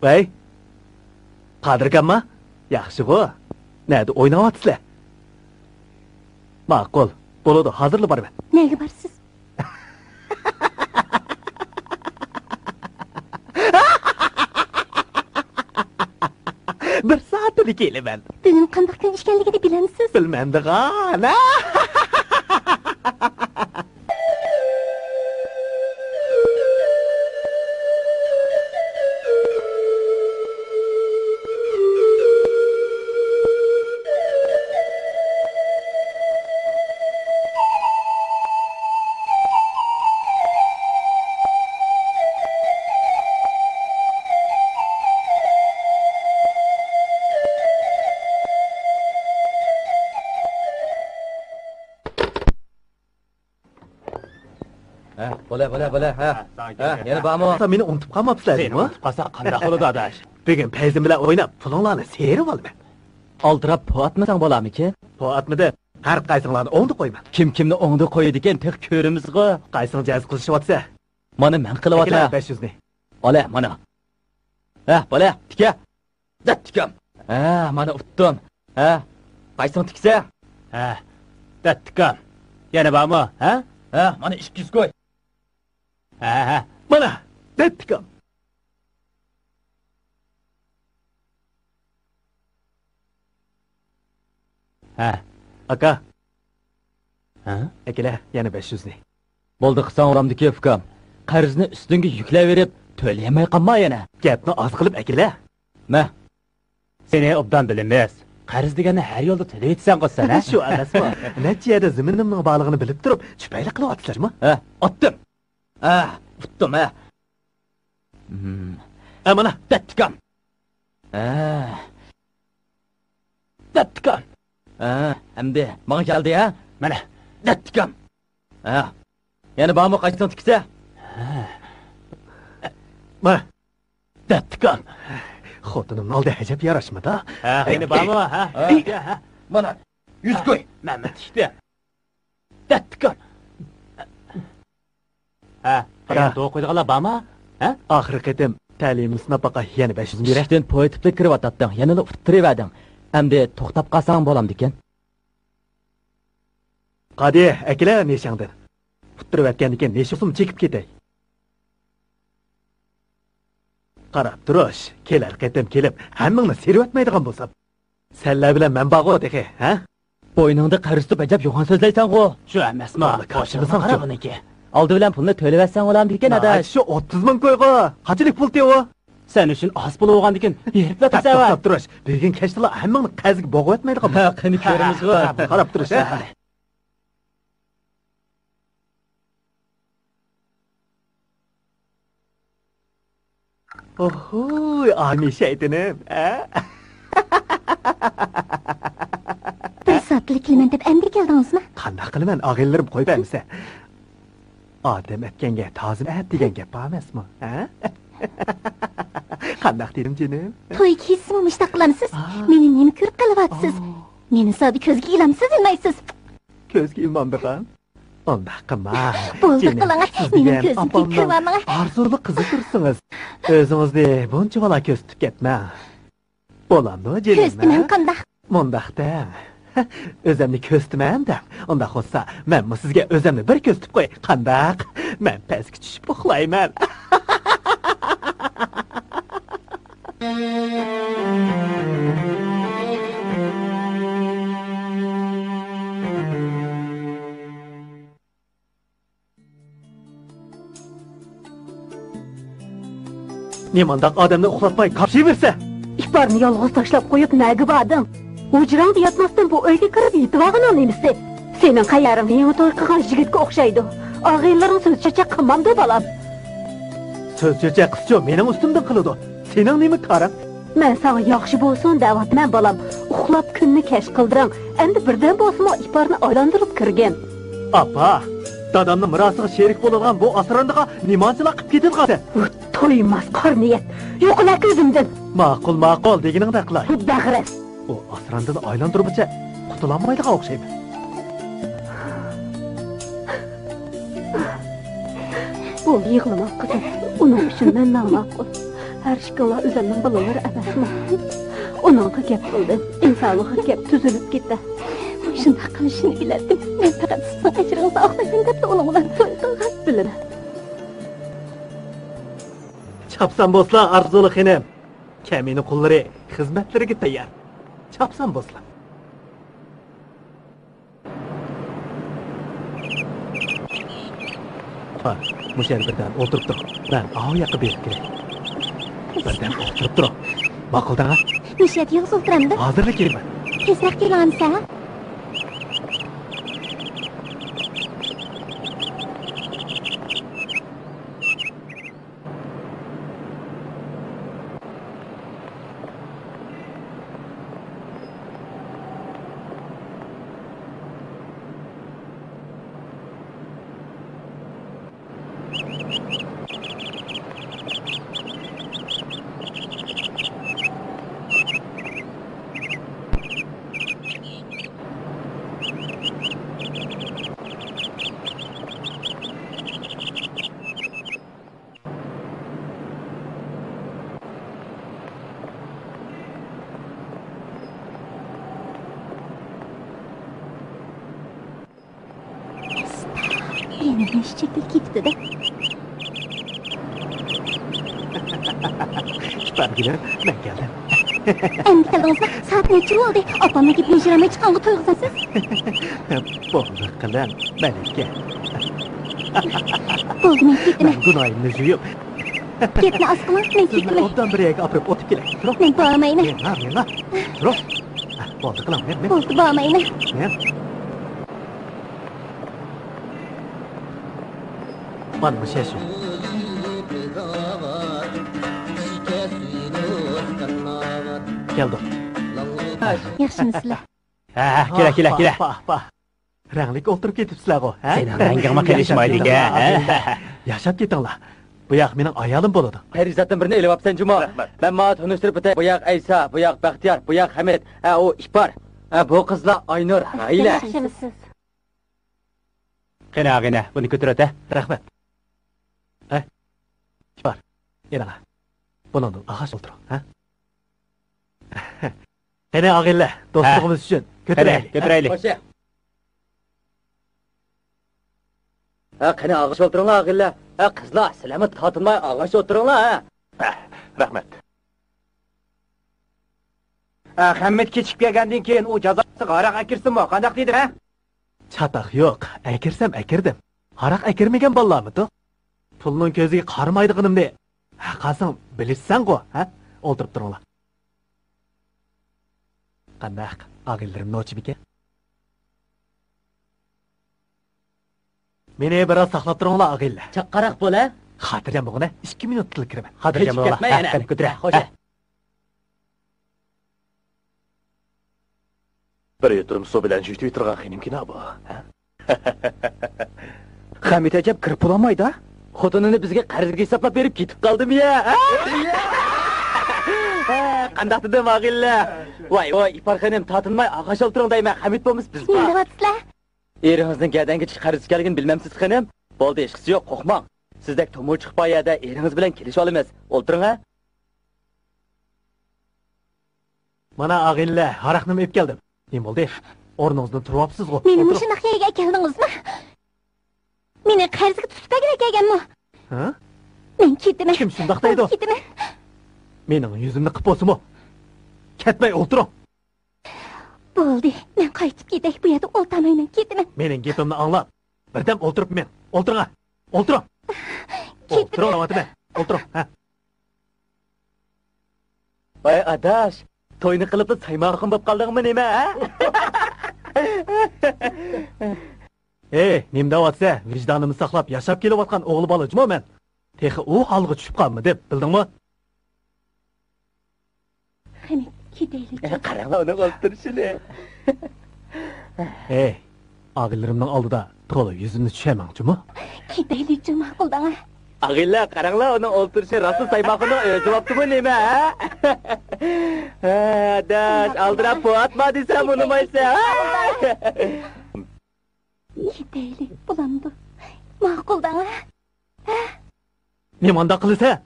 ۋەي، قادىركامما؟ ياخشىغۇ؟ نەدە ئويناۋاتىسىلەر؟ ماقۇل، بولىدۇ، ھازىرلا بارىمەن. نەگە بارىسىز؟ بىر سائەتتىلا كېلىمەن. بۈگۈن قانداق كۈن ئىكەنلىكىنى بىلەمسىز؟ بىلمەمدىغان. ھە، بولە، بولە، بولە، ھە. ھە، يەنە بارمۇ؟ مېنى ئۇنتۇپ قالماپسىلەر، سېنى ئۇنتۇپ قالساق قانداق بولىدۇ، ئاداش؟ بۈگۈن پەيزىم بىلەن ئويناپ، پۇلۇڭلارنى سىيرىۋالىمەن. ئالدىراپ پۇ ئاتمىساڭ بولامىكىن؟ پۇ ئاتمىدىم. ھەر قايسىڭلارنى ئوڭدا قويىمەن. كىم كىمنى ئوڭدا قويىدىكەن، تېخى كۆرىمىزغۇ. قايسىڭ جەز قىلىشىۋاتسا. مانا مەن قىلىۋاتىمەن. ئەكىلە بەش يۈزنى. ئالە، مانا. ھە، بالە، تىكە. دەتتىكام. ھە، مانا ئۇتتۇم. ھە، قايسىڭ تىكسە؟ ھە، دەتتىكام. يەنە بارمۇ؟ ھە؟ ھە، مانا ئىككى يۈز كوي. ھە، ھە. مانا، دەتتىكام. ھە. ئاكا. ھە؟ ئەكېلە، يەنە بەش يۈزنى. بولدى قىلساڭ ئۇرامدىكى ئۇكام. قەرزنى ئۈستۈڭگە يۈكلەۋېرىپ، تۆلىيەلمەي قالما يەنە. گەپنى ئاز قىلىپ ئەكېلە. مە. سېنى ئوبدان بىلىمىز. قەرز دېگەننى ھەر يولدا تۆلەيتىسەنغۇ سەن، ھە؟ شۇ ئەمەسمۇ؟ نەچچە يەردە زېمىنىمنىڭ بارلىقىنى بىلىپ تۇرۇپ، چۈپەيلىك قىلىۋاتىسىلەرمۇ؟ ھە، ئاتتىم. ھە، ئۇتتۇم، ھە. ھە، مانا، دەتتىكام. ھە. دەتتىكام. ھە، ئەمدى ماڭا كەلدى، ھە؟ مانا، دەتتىكام. ھە. يەنە بارمۇ قايسىڭ تىكسە؟ ھە. ما. دەتتىكام. خوتۇنۇمنىڭ ئالدى ئەجەب ياراشمىدى. ھە، يەنە بارمۇ؟ ھە. ھە. مانا، يۈز كوي. مەن، مەن تىكتىم. دەتتىكام. ھە، قايان، توۋا قويىدىغانلار بارمۇ؟ ھە؟ ئاخىرقى قېتىم تەلىيىمنى سىناپ باقاي، يەنە بەش يۈز بېرە. ئىشىكتىن پوي تىپلىك كىرىۋاتاتتىڭ، يەنىلا ئۇتتۇرۇۋەردىڭ. ئەمدى توختاپ قالساڭ بولامدىكىن؟ قادى، ئەكىلە نېشىڭدىن. ئۇتتۇرۇۋەتكەندىن كېيىن نېشىڭ چېكىپ كېتەي. قاراپ تۇرۇش، كېلەر قېتىم كېلىپ، ھەممىڭنى سىيرىۋەتمەيدىغان بولسام. سەنلەر بىلەن مەن بارغۇ تېخى، ھە؟ بوينۇڭدا قەرز تۇتۇپ ئەجەب يوغان سۆزلەيسەنغۇ. شۇ ئەمەسمۇ، بولدى، قاچىلىساڭچۇ؟ قارا بۇنىڭكى. ئالدى بىلەن پۇلنى تۆلىۋەتسەڭ بولامدىكىن، ئاداش؟ شۇ ئوتتۇز مىڭ كويغۇ. قانچىلىك پۇل تېۋۇ؟ سەن ئۈچۈن ئاز پۇل بولغاندىكىن، ھېرىپ تۇرسەن. توختاپ تۇرۇش. بۈگۈن كەچتىلا ھەممىڭنى قەرزگە بوغۇۋەتمەيدىغان بولسام. ھە، قېنى كۆرىمىزغۇ. قاراپ تۇرۇش، ھە. ئوھوي، ئالىمى شەيتىنىم، ھە؟ بىر سائەتلا كېلىمەن دەپ ئەمدى كەلدىڭىزمۇ؟ قانداق قىلىمەن، ئاغىنىلىرىم قويۇپ بەرمىسە. ئادەم ئەتكەنگە تازىمۇ ئەت دېگەن گەپ بار ئەمەسمۇ، ھە؟ قانداق دېدىم، جېنىم؟ توي كېچىسىمۇ مۇشۇنداق قىلامسىز؟ مېنى نېمە كۆرۈپ قېلىۋاتىسىز؟ مېنى زادى كۆزگە ئىلامسىز دېمەيسىز؟ كۆزگە ئىلمامدىغان؟ ئۇنداق قىلما. بولدى، جېنىم، قىلىڭ. سىز مېنىڭ دېگەن كۆزۈمدىن ئاپامنىڭ كۆرۈۋالماڭ. ئارزۇلۇق قىزى تۇرسىڭىز، ئۆزىڭىزنى بۇنچىۋالا كۆرسىتىپ كەتمەڭ. بولامدۇ، جېنىم، ھە؟ كۆرسىتىمەن، قانداق؟ مۇنداق دەڭ. ئۆزەمنى كۆرسىتىمەن دەڭ. ئۇنداق بولسا، مەنمۇ سىزگە ئۆزەمنى بىر كۆرسىتىپ قوياي. قانداق؟ مەن پەسكە چۈشۈپ ئۇخلايمەن. نېمانداق ئادەمنى ئۇخلاتماي قاپشىۋەرسە؟ ئىپارنى يالغۇز تاشلاپ قويۇپ نەگە باردىڭ؟ ھۇجراڭدا ياتماستىن بۇ ئۆيگە كىرىپ يېتىۋالغىنىڭ نېمىسى؟ سېنىڭ قەيەرىڭ يېڭى توي قىلغان يىگىتكە ئوخشايدۇ. ئاغىنىلىرىڭ سۆز چۆچەك قىلمامدۇ، بالام؟ سۆز چۆچەك قىلسىچۇ، مېنىڭ ئۈستۈمدىن قىلىدۇ. سېنىڭ نېمە كارىڭ؟ مەن ساڭا ياخشى بولسۇن دەۋاتىمەن، بالام. ئۇخلاپ كۈننى كەچ قىلدۇرۇڭ. ئەمدى بىردەم بولسىمۇ ئىپارنى ئايلاندۇرۇپ كىرگىن. ئاپا، دادامنىڭ مىراسىغا شېرىك بولىدىغان بۇ ئاسراندىغا نېمانچىلا قىپ كېتىدىغانسەن؟ ھۇ، تويماس قارا نىيەت. يوقىلا كۆزۈمدىن. ماقۇل، ماقۇل، دېگىنىڭدەك قىلاي. ھۇ، بەغىرەس. ئۇ ئاسراندىنى ئايلاندۇرمىچە قۇتۇلالمايدىغان ئوخشايمەن. بولدى، يىغلىما قىزىم. ئۇنىڭ ئۈچۈن مەنلا ماقۇل. ھەر ئىككىڭلار ئۆزەمنىڭ بالىلىرى ئەمەسمۇ؟ ئۇنىڭغا گەپ قىلدىم. ئىنسانلىققا كەپ تۈزۈلۈپ كېتە. شۇنداق قىلىشىنى بىلەتتىم. مەن پەقەت سىزنىڭ ئەجرىڭىزنى ئاقلايمەن دەپلا ئۇنىڭ بىلەن توي قىلغان. بىلىمەن. چاپسان بولسىلا، ئارزۇلۇق خېنىم. كەمىنە قۇللىرى خىزمەتلىرىگە تەييار. چاپسان بولسىلا. ھا، مۇشۇ يەردە بىردەم ئولتۇرۇپ تۇرۇڭ. مەن ئاۋۇ ياققا بېرىپ كىرەي. بىردەم ئولتۇرۇپ تۇرۇڭ. ماقۇلدىڭا؟ مۇشۇ يەردە يالغۇز ئولتۇرامدۇ؟ ھازىرلا كىرىمەن. تېزرەك كېلىڭ ئەمىسە. يەنە نەشە چېكىپ كېتىپتۇ-دە. ئىپارگۈلۈم، مەن كەلدىم. ئەمدى كەلدىڭىزما؟ سائەت نەچچە بولدى؟ ئاپامنىڭ گېپىنى يىغالماي چىققانغا تويغۇزاسىز. بولدى قىلىڭ، مەلىكە. بولدى، مەن كېتىمەن. مەن گۇناھىمنى يۇيۇپ، گەپنى ئاز قىلىڭ، مەن كېتىمەن. ئوبدان بىر يەرگە ئاپىرىپ ئوتۇپ كېلەي. تۇرۇڭ. مەن بارمايمەن. مېڭە، مېڭە. تۇرۇڭ. بولدى قىلىڭ، مېڭ، مېڭ. بولدى، بارمايمەن. مېڭ. مانا مۇشۇ شۇ. كەلدۇق. ياخشىمۇسىلەر؟ ھە، ھە، كېلە، كېلە، كېلە. پاھ، پاھ، پاھ. رەڭلىك ئولتۇرۇپ كېتىپسىلەرغۇ، ھە؟ سېنىڭ رەڭگىڭمۇ قېلىشمايدىكەن، ھە؟ ياشاپ كېتىڭلار. بۇ ياق مېنىڭ ئايالىم بولىدۇ. پەرىزاتتىن بىرنى ئېلىۋاپسەن جۇمۇ. رەھمەت. مەن ماڭا تونۇشتۇرۇپ ئۆتەي. بۇ ياق ئەيسا، بۇ ياق بەختىيار، بۇ ياق ھەمىت. ھە، ئۇ ئىپار. ھە، بۇ قىزلار ئاينۇر، ئايلە. ياخشىمۇسىز؟ قېنى ئاغىنە، بۇنى كۆتۈرۈۋەت، ھە؟ رەھمەت. ھە؟ ئىپار. ئېلىڭە. بۇنىڭدىن ئاغاش ئولتۇرۇڭ، ھە؟ قېنى ئاغىنىلەر، دوستلۇقىمىز ئۈچۈن كۆتۈرەيلى. كۆتۈرەيلى. ھە، قېنى ئاغاش ئولتۇرۇڭلار، ئاغىنىلەر. ھە، قىزلار، سىلەرمۇ تارتىنماي ئاغاش ئولتۇرۇڭلار، ھە. ھە، رەھمەت. ھە، ھەممىت كېچىكىپ كەلگەندىن كېيىن ئۇ جازاسىغا ھاراق ئەكىرسىمۇ قانداق دېدىم، ھە؟ چاتاق يوق، ئەكىرسەم ئەكىردىم. ھاراق ئەكىرمىگەن بالىلارمىدۇق؟ پۇلنىڭ كۆزىگە قارىمايدىغىنىمنى ھەققاسىڭ بىلىسەنغۇ، ھە؟ ئولتۇرۇپ تۇرۇڭلار. قانداق، ئاغىنىلىرىم نوچىمىكەن؟ مېنى بىراز ساقلاپ تۇرۇڭلار، ئاغىنىلەر. چاققاراق بول، ھە؟ خاتىرجەم بولغىنە، ئىككى مىنۇتتىلا كىرىمەن. خاتىرجەم بولۇڭلار. كەتمە يەنە. ھە، قېنى، كۆتۈرە. خوش، ھە. بىر يۇتۇم سۇ بىلەن جۈيتۈۋېتىدىغان خېنىمكىنا بۇ، ھە؟ خەمىت ئەجەب كىرىپ بولالمايدۇ. خوتۇنىنى بىزگە قەرزگە ھېسابلاپ بېرىپ كېتىپ قالدىمۇ يا، ھە؟ ھە، قانداق دېدىم، ئاغىنىلەر؟ ۋاي، ۋاي، ئىپار خېنىم، تارتىنماي ئاغاش ئولتۇرۇڭ دەيمەن، خەمىت بولمىسا بىز بار. نېمە دەۋاتىسىلەر؟ ئېرىڭىزنىڭ گەدەنگىچە قەرز ئىكەنلىكىنى بىلمەمسىز خېنىم؟ بولدى، ھېچقىسى يوق، قورقماڭ. سىزدەك تومۇر چىقىپ بار يەردە ئېرىڭىز بىلەن كېلىشىۋالىمىز. ئولتۇرۇڭ، ھە؟ مانا، ئاغىنىلەر، ھاراقنىمۇ ئېلىپ كەلدىم. نېمە بولدى؟ ئورنىڭىزدىن تۇرۇۋاپسىزغۇ. مېنى مۇشۇنداق يەرگە ئەكەلدىڭىزمۇ؟ مېنى قەرزگە تۇتۇپ ئەكەلگەنمۇ؟ ھە؟ مەن كېتىمەن. كىم شۇنداق دەيدۇ؟ مەن كېتىمەن. مېنىڭ يۈزۈمنى قىپ بولسىمۇ، كەتمەي ئولتۇرۇڭ. بولدى، مەن قايتىپ كېتەي، بۇ يەردە ئولتۇرماي مەن كېتىمەن. مېنىڭ گېپىمنى ئاڭلاپ، بىردەم ئولتۇرۇپ مېڭىڭ. ئولتۇرۇڭ، ھە. ئولتۇرۇڭ. كېتىمەن. ئولتۇرۇڭ دەۋاتىمەن. ئولتۇرۇڭ، ھە. ۋاي ئاداش، توينى قىلىپلا سايماخۇن بولۇپ قالدىڭمۇ نېمە، ھە؟ ھەي، نېمە دەۋاتىسەن؟ ۋىجدانىمنى ساقلاپ ياشاپ كېلىۋاتقان ئوغۇل بالا جۇمۇ مەن. تېخى ئۇ ھالغا چۈشۈپ قالمىدىم، بىلدىڭمۇ؟ قېنى، كېتەيلى. قاراڭلار ئۇنىڭ ئولتۇرۇشىنى. ھەي، ئاغىنىلىرىمنىڭ ئالدىدا تولا يۈزۈمنى چۈشۈرمەڭ جۇمۇ. كېتەيلى جۇمۇ، ماقۇل دەڭە. ئاغىنىلەر، قاراڭلار ئۇنىڭ ئولتۇرۇشىنى، راستلا سايماخۇننىڭ ئۆزى بوپتۇمۇ نېمە، ھە؟ ھە، ئاداش، ئالدىراپ بوۋاتما دېسەم ئۇنىمايسەن، ھە؟ كېتەيلى، بولامدۇ؟ ماقۇل دەڭە. نېمانداق قىلىسەن؟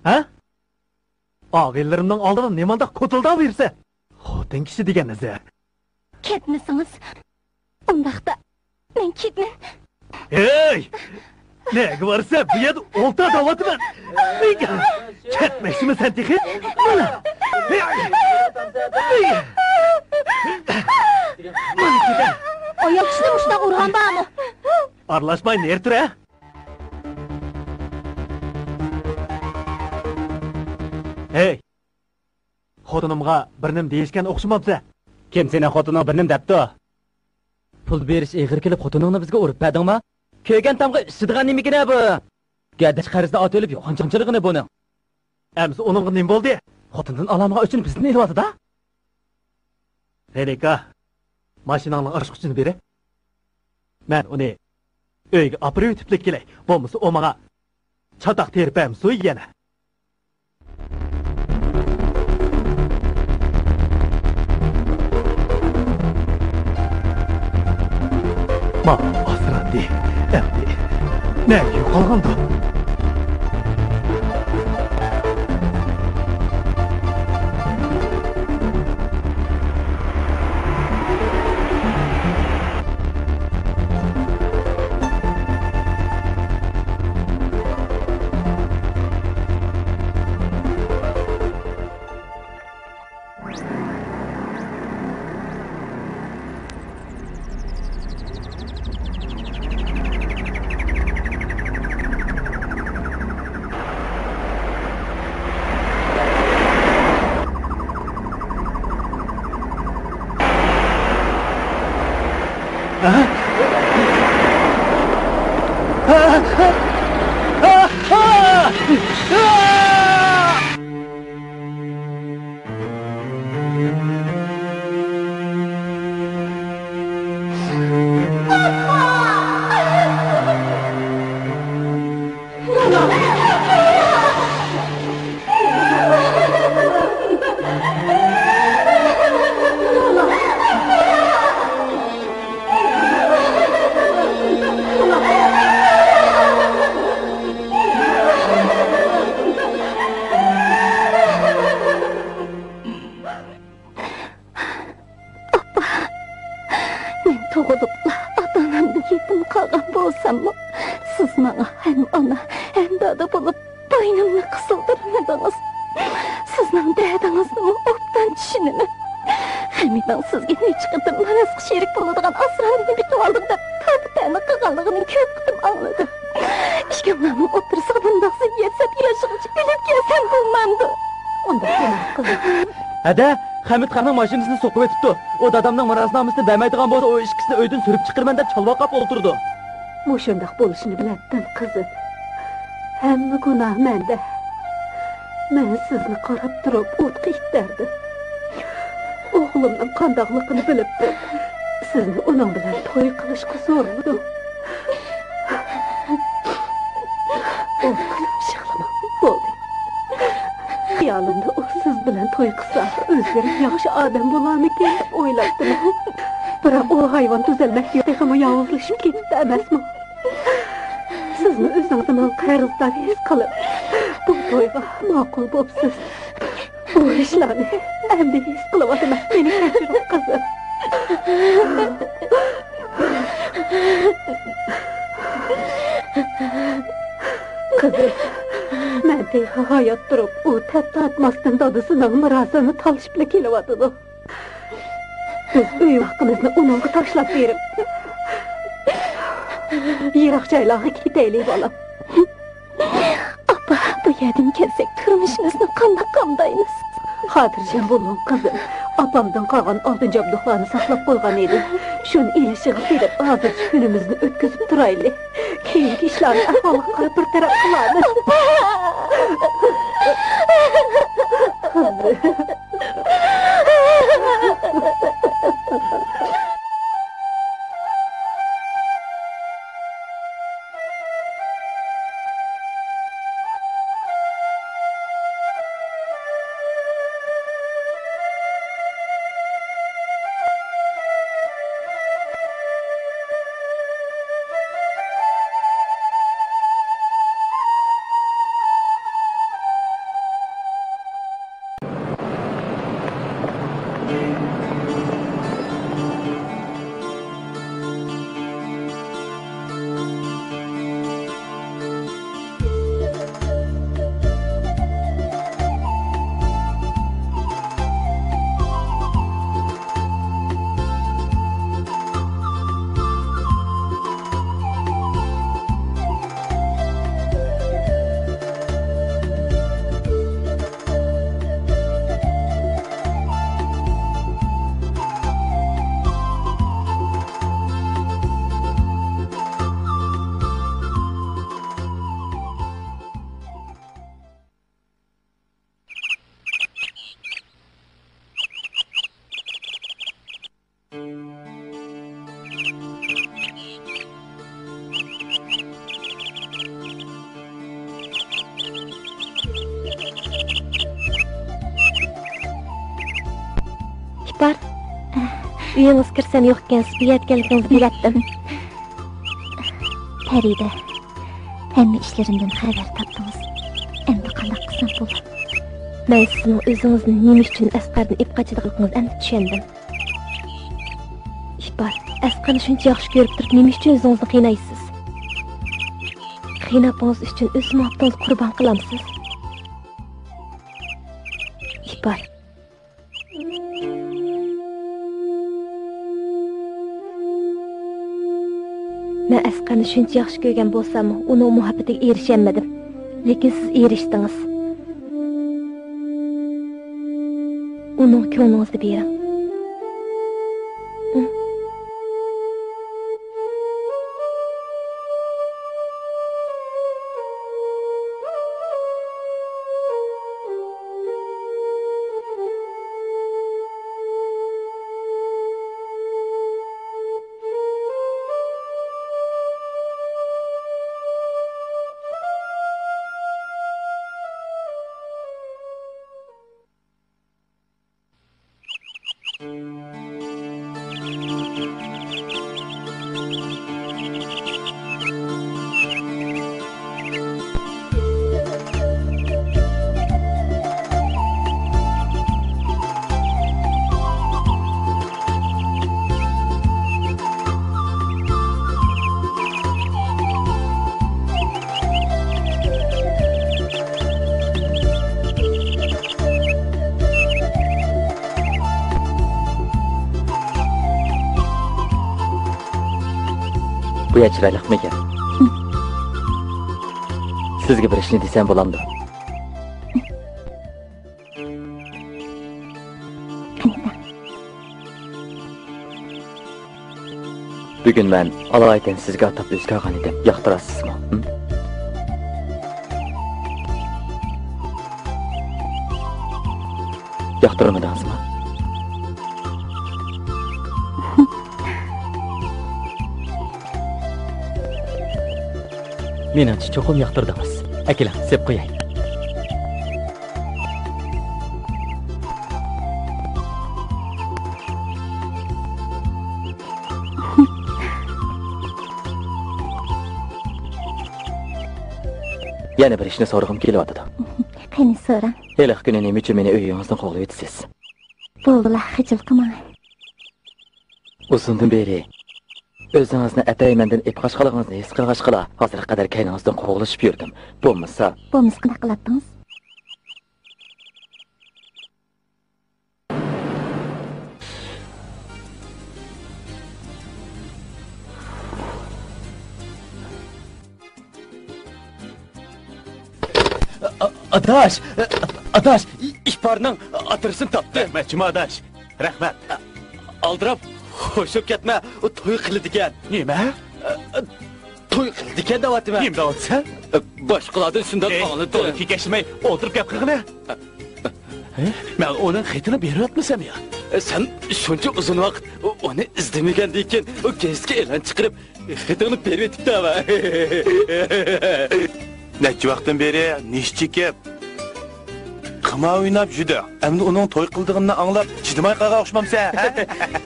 ھە؟ ئاغىنىلىرىمنىڭ ئالدىدا نېمانداق كوتۇلداۋېرىسەن؟ خوتۇن كىشى دېگەن ئەزە. كەتمىسىڭىز، ئۇنداقتا مەن كېتىمەن. ھەي! نەگە بارىسەن؟ بۇ يەردە ئولتۇر دەۋاتىمەن. كەتمەكچىمۇ سەن تېخى؟ مانا! مانا كېتە. ئايال كىشىنى مۇشۇنداق ئۇرغان بارمۇ؟ ئارىلاشماي نېرى تۇر، ھە؟ ھەي! خوتۇنۇمغا بىر نېمە دېيىشكەن ئوخشىمامسەن؟ كىم سېنىڭ خوتۇنۇڭ بىر نېمە دەپتۇ؟ پۇل بېرىش ئېغىر كېلىپ خوتۇنۇڭنى بىزگە ئۇرۇپ بەردىڭما؟ كۆرگەن تامغا ئىششىدىغان نېمىكىنە بۇ؟ گەدەچ قەرزدە ئات ئۆلۈپ يوغان چىڭچىلىغىنى بۇنىڭ. ئەمىسە ئۇنىڭغا نېمە بولدى؟ خوتۇندىن ئالامىغان ئۆچىنى بىزدىن ئېلىۋاتىدۇ. رېنىكا، ماشىناڭنىڭ ئاچقۇچىنى بېرە. مەن ئۇنى ئۆيگە ئاپىرىۋېتىپلا كېلەي. بولمىسا ئۇ ماڭا چاتاق تېرىپ ئەمسۇ يەنە. ما، ئاسراندى. ئەمدى نەگە يوقالغاندۇ؟ ئاپا، مەن تۇغۇلۇپلا ئاتا-ئانامدىن يېتىم قالغان بولساممۇ، سىز ماڭا ھەم ئانا، ھەم دادا بولۇپ، بوينۇمنى قىسىلدۇرمىدىڭىز. سىزنىڭ دەردىڭىزنىمۇ ئوبدان چۈشىنىمەن. ھەمىدنىڭ سىزگە نەچچە قېتىم مارازغا شېرىك بولىدىغان ئاسراندىنى بېقىۋالدىم دەپ، تەنە قىلغانلىقىنى كۆپ قېتىم ئاڭلىدىم. ئىككىڭلارنىڭ ئوتتۇرىسىغا بۇنداق زىددىيەت سەپ ياشىغىچە ئۆلۈپ كەتسەم بولمامدۇ؟ ئۇنداق دېمەڭ، قىزىم. ھەدە، خەمىت خاننىڭ ماشىنىسىنى سوقۇۋېتىپتۇ. ئۇ دادامنىڭ مىراسنامىسىنى بەرمەيدىغان بولسا، ئۇ ئىككىسىنى ئۆيدىن سۈرۈپ چىقىرىمەن دەپ چالۋاقاپ ئولتۇرىدۇ. مۇشۇنداق بولۇشىنى بىلەتتىم، قىزىم. ھەممە گۇناھ مەندە. مەن سىزنى قاراپ تۇرۇپ ئوتقا ئىتتەردىم. ئوغلۇمنىڭ قانداقلىقىنى بىلىپ تۇرۇپ، سىزنى ئۇنىڭ بىلەن توي قىلىشقا زورلىدىم. ئوغلۇم، يىغلىماڭ، بولدى. خىيالىمدا ئۇ سىز بىلەن توي قىلسا، ئۆزگىرىپ ياخشى ئادەم بولارمىكىن دەپ ئويلاپتىمەن. بىراق ئۇ ھايۋان تۈزەلمەكتە تېخىمۇ ياۋۇزلىشىپ كېتىپتۇ ئەمەسمۇ؟ سىزمۇ ئۆزىڭىزنى ماڭا قەرزدار ھېس قىلىپ، بۇ تويغا ماقۇل بوپسىز. بۇ ئىشلارنى ئەمدى ھېس قىلىۋاتىمەن. مېنى كەچۈرۈڭ، قىزىم. قىزىم، مەن تېخى ھايات تۇرۇپ، ئۇ تەپ تارتماستىن دادىسىنىڭ مىراسىنى تالىشىپلا كېلىۋاتىدۇ. بىز ئۆي ۋاقتىمىزنى ئۇنىڭغا تاشلاپ بېرىپ، يىراق جايلارغا كېتەيلى، بالام. ئاپا، بۇ يەردىن كەتسەك، تۇرمۇشىمىزنى قانداق قامدايمىز؟ خاتىرجەم بولۇڭ، قىزىم. ئاپامدىن قالغان ئالتۇن جابدۇقلارنى ساقلاپ قويغان ئىدى. شۇنى ئېلىشىغا بېرىپ، ھازىرچە كۈنىمىزنى ئۆتكۈزۈپ تۇرايلى. كېيىنكى ئىشلارنى ئەھۋالغا قاراپ بىر تەرەپ قىلارمىز. قىزىم. ئۆيىڭىزگە كىرسەم يوق ئىكەنسىز، بۇ يەردە ئىكەنلىكىڭىزنى بىلەتتىم. پەرىدە، ھەممە ئىشلىرىمدىن خەۋەر تاپتىڭىز. ئەمدى قانداق قىلسام بولىدۇ؟ مەن سىزنىڭ ئۆزىڭىزنى نېمە ئۈچۈن ئەسقەردىن ئېلىپ قاچىدىغانلىقىڭىزنى ئەمدى چۈشەندىم. ئىپار، ئەسقەرنى شۇنچە ياخشى كۆرۈپ تۇرۇپ، نېمە ئۈچۈن ئۆزىڭىزنى قىينايسىز؟ قىيناپىڭىز ئۈچۈن ئۆز مۇھەببىتىڭىزنى قۇربان قىلامسىز؟ ئىپار. مەن ئەسقەرنى شۇنچە ياخشى كۆرگەن بولساممۇ، ئۇنىڭ مۇھەببىتىگە ئېرىشەلمىدىم. لېكىن سىز ئېرىشتىڭىز. ئۇنىڭ كۆڭلىڭىزنى بېرىڭ. بۇ يەر چىرايلىقمىكەن؟ سىزگە بىر ئىشنى دېسەم بولامدۇ؟ قېنى دەڭ. بۈگۈن مەن ئالايىتەن سىزگە ئاتاپ ئۆزگەرگەن ئىدىم. ياقتۇراسىزمۇ؟ ھىم؟ ياقتۇرمىدىڭىزمۇ؟ مېنىڭچە چوقۇم ياقتۇردىڭىز. ئەكېلىڭ، سېپ قوياي. يەنە بىر ئىشنى سورىغۇم كېلىۋاتىدۇ. قېنى، سوراڭ. ھېلىقى كۈنى نېمە ئۈچۈن مېنى ئۆيىڭىزدىن قوغلىۋېتىسىز؟ بولدىلا، خىجىل قىلماڭ. ئۇزۇندىن بېرى ئۆزىڭىزنى ئەتەي مەندىن ئېپقاچقانلىقىڭىزنى ھېس قىلغاچقىلا، ھازىرغا قەدەر كەينىڭىزدىن قوغلىشىپ يۈردۈم. بولمىسا، بولمىسا قانداق قىلاتتىڭىز؟ ئا-، ئاداش! ئاداش! ئىپارنىڭ ئادرېسىنى تاپتىم. رەھمەت، جۇما ئاداش. رەھمەت. ئالدىراپ، خوشلىشىپ كەتمە، ئۇ توي قىلىدىكەن. نېمە؟ توي قىلىدىكەن دەۋاتىمەن. نېمە دەۋاتىسەن؟ باشقىلاردىن شۇنداق ئاڭلىدىم. توي كېكەشمەي ئولتۇرۇپ گەپ قىلغىنە. مەن ئۇنىڭ خېتىنى بېرىۋەتمىسەم يا؟ سەن شۇنچە ئۇزۇن ۋاقىت ئۇنى ئىزدىمىگەندىن كېيىن، ئۇ گېزىتكە ئېلان چىقىرىپ، خېتىڭنى بېرىۋېتىپتۇ ھەمە. نەچچە ۋاقىتتىن بېرى نېشە چېكىپ، قىمار ئويناپ يۈردى. ئەمدى ئۇنىڭ توي قىلىدىغىنىنى ئاڭلاپ، چىدىماي قالغان ئوخشىمامسەن، ھە؟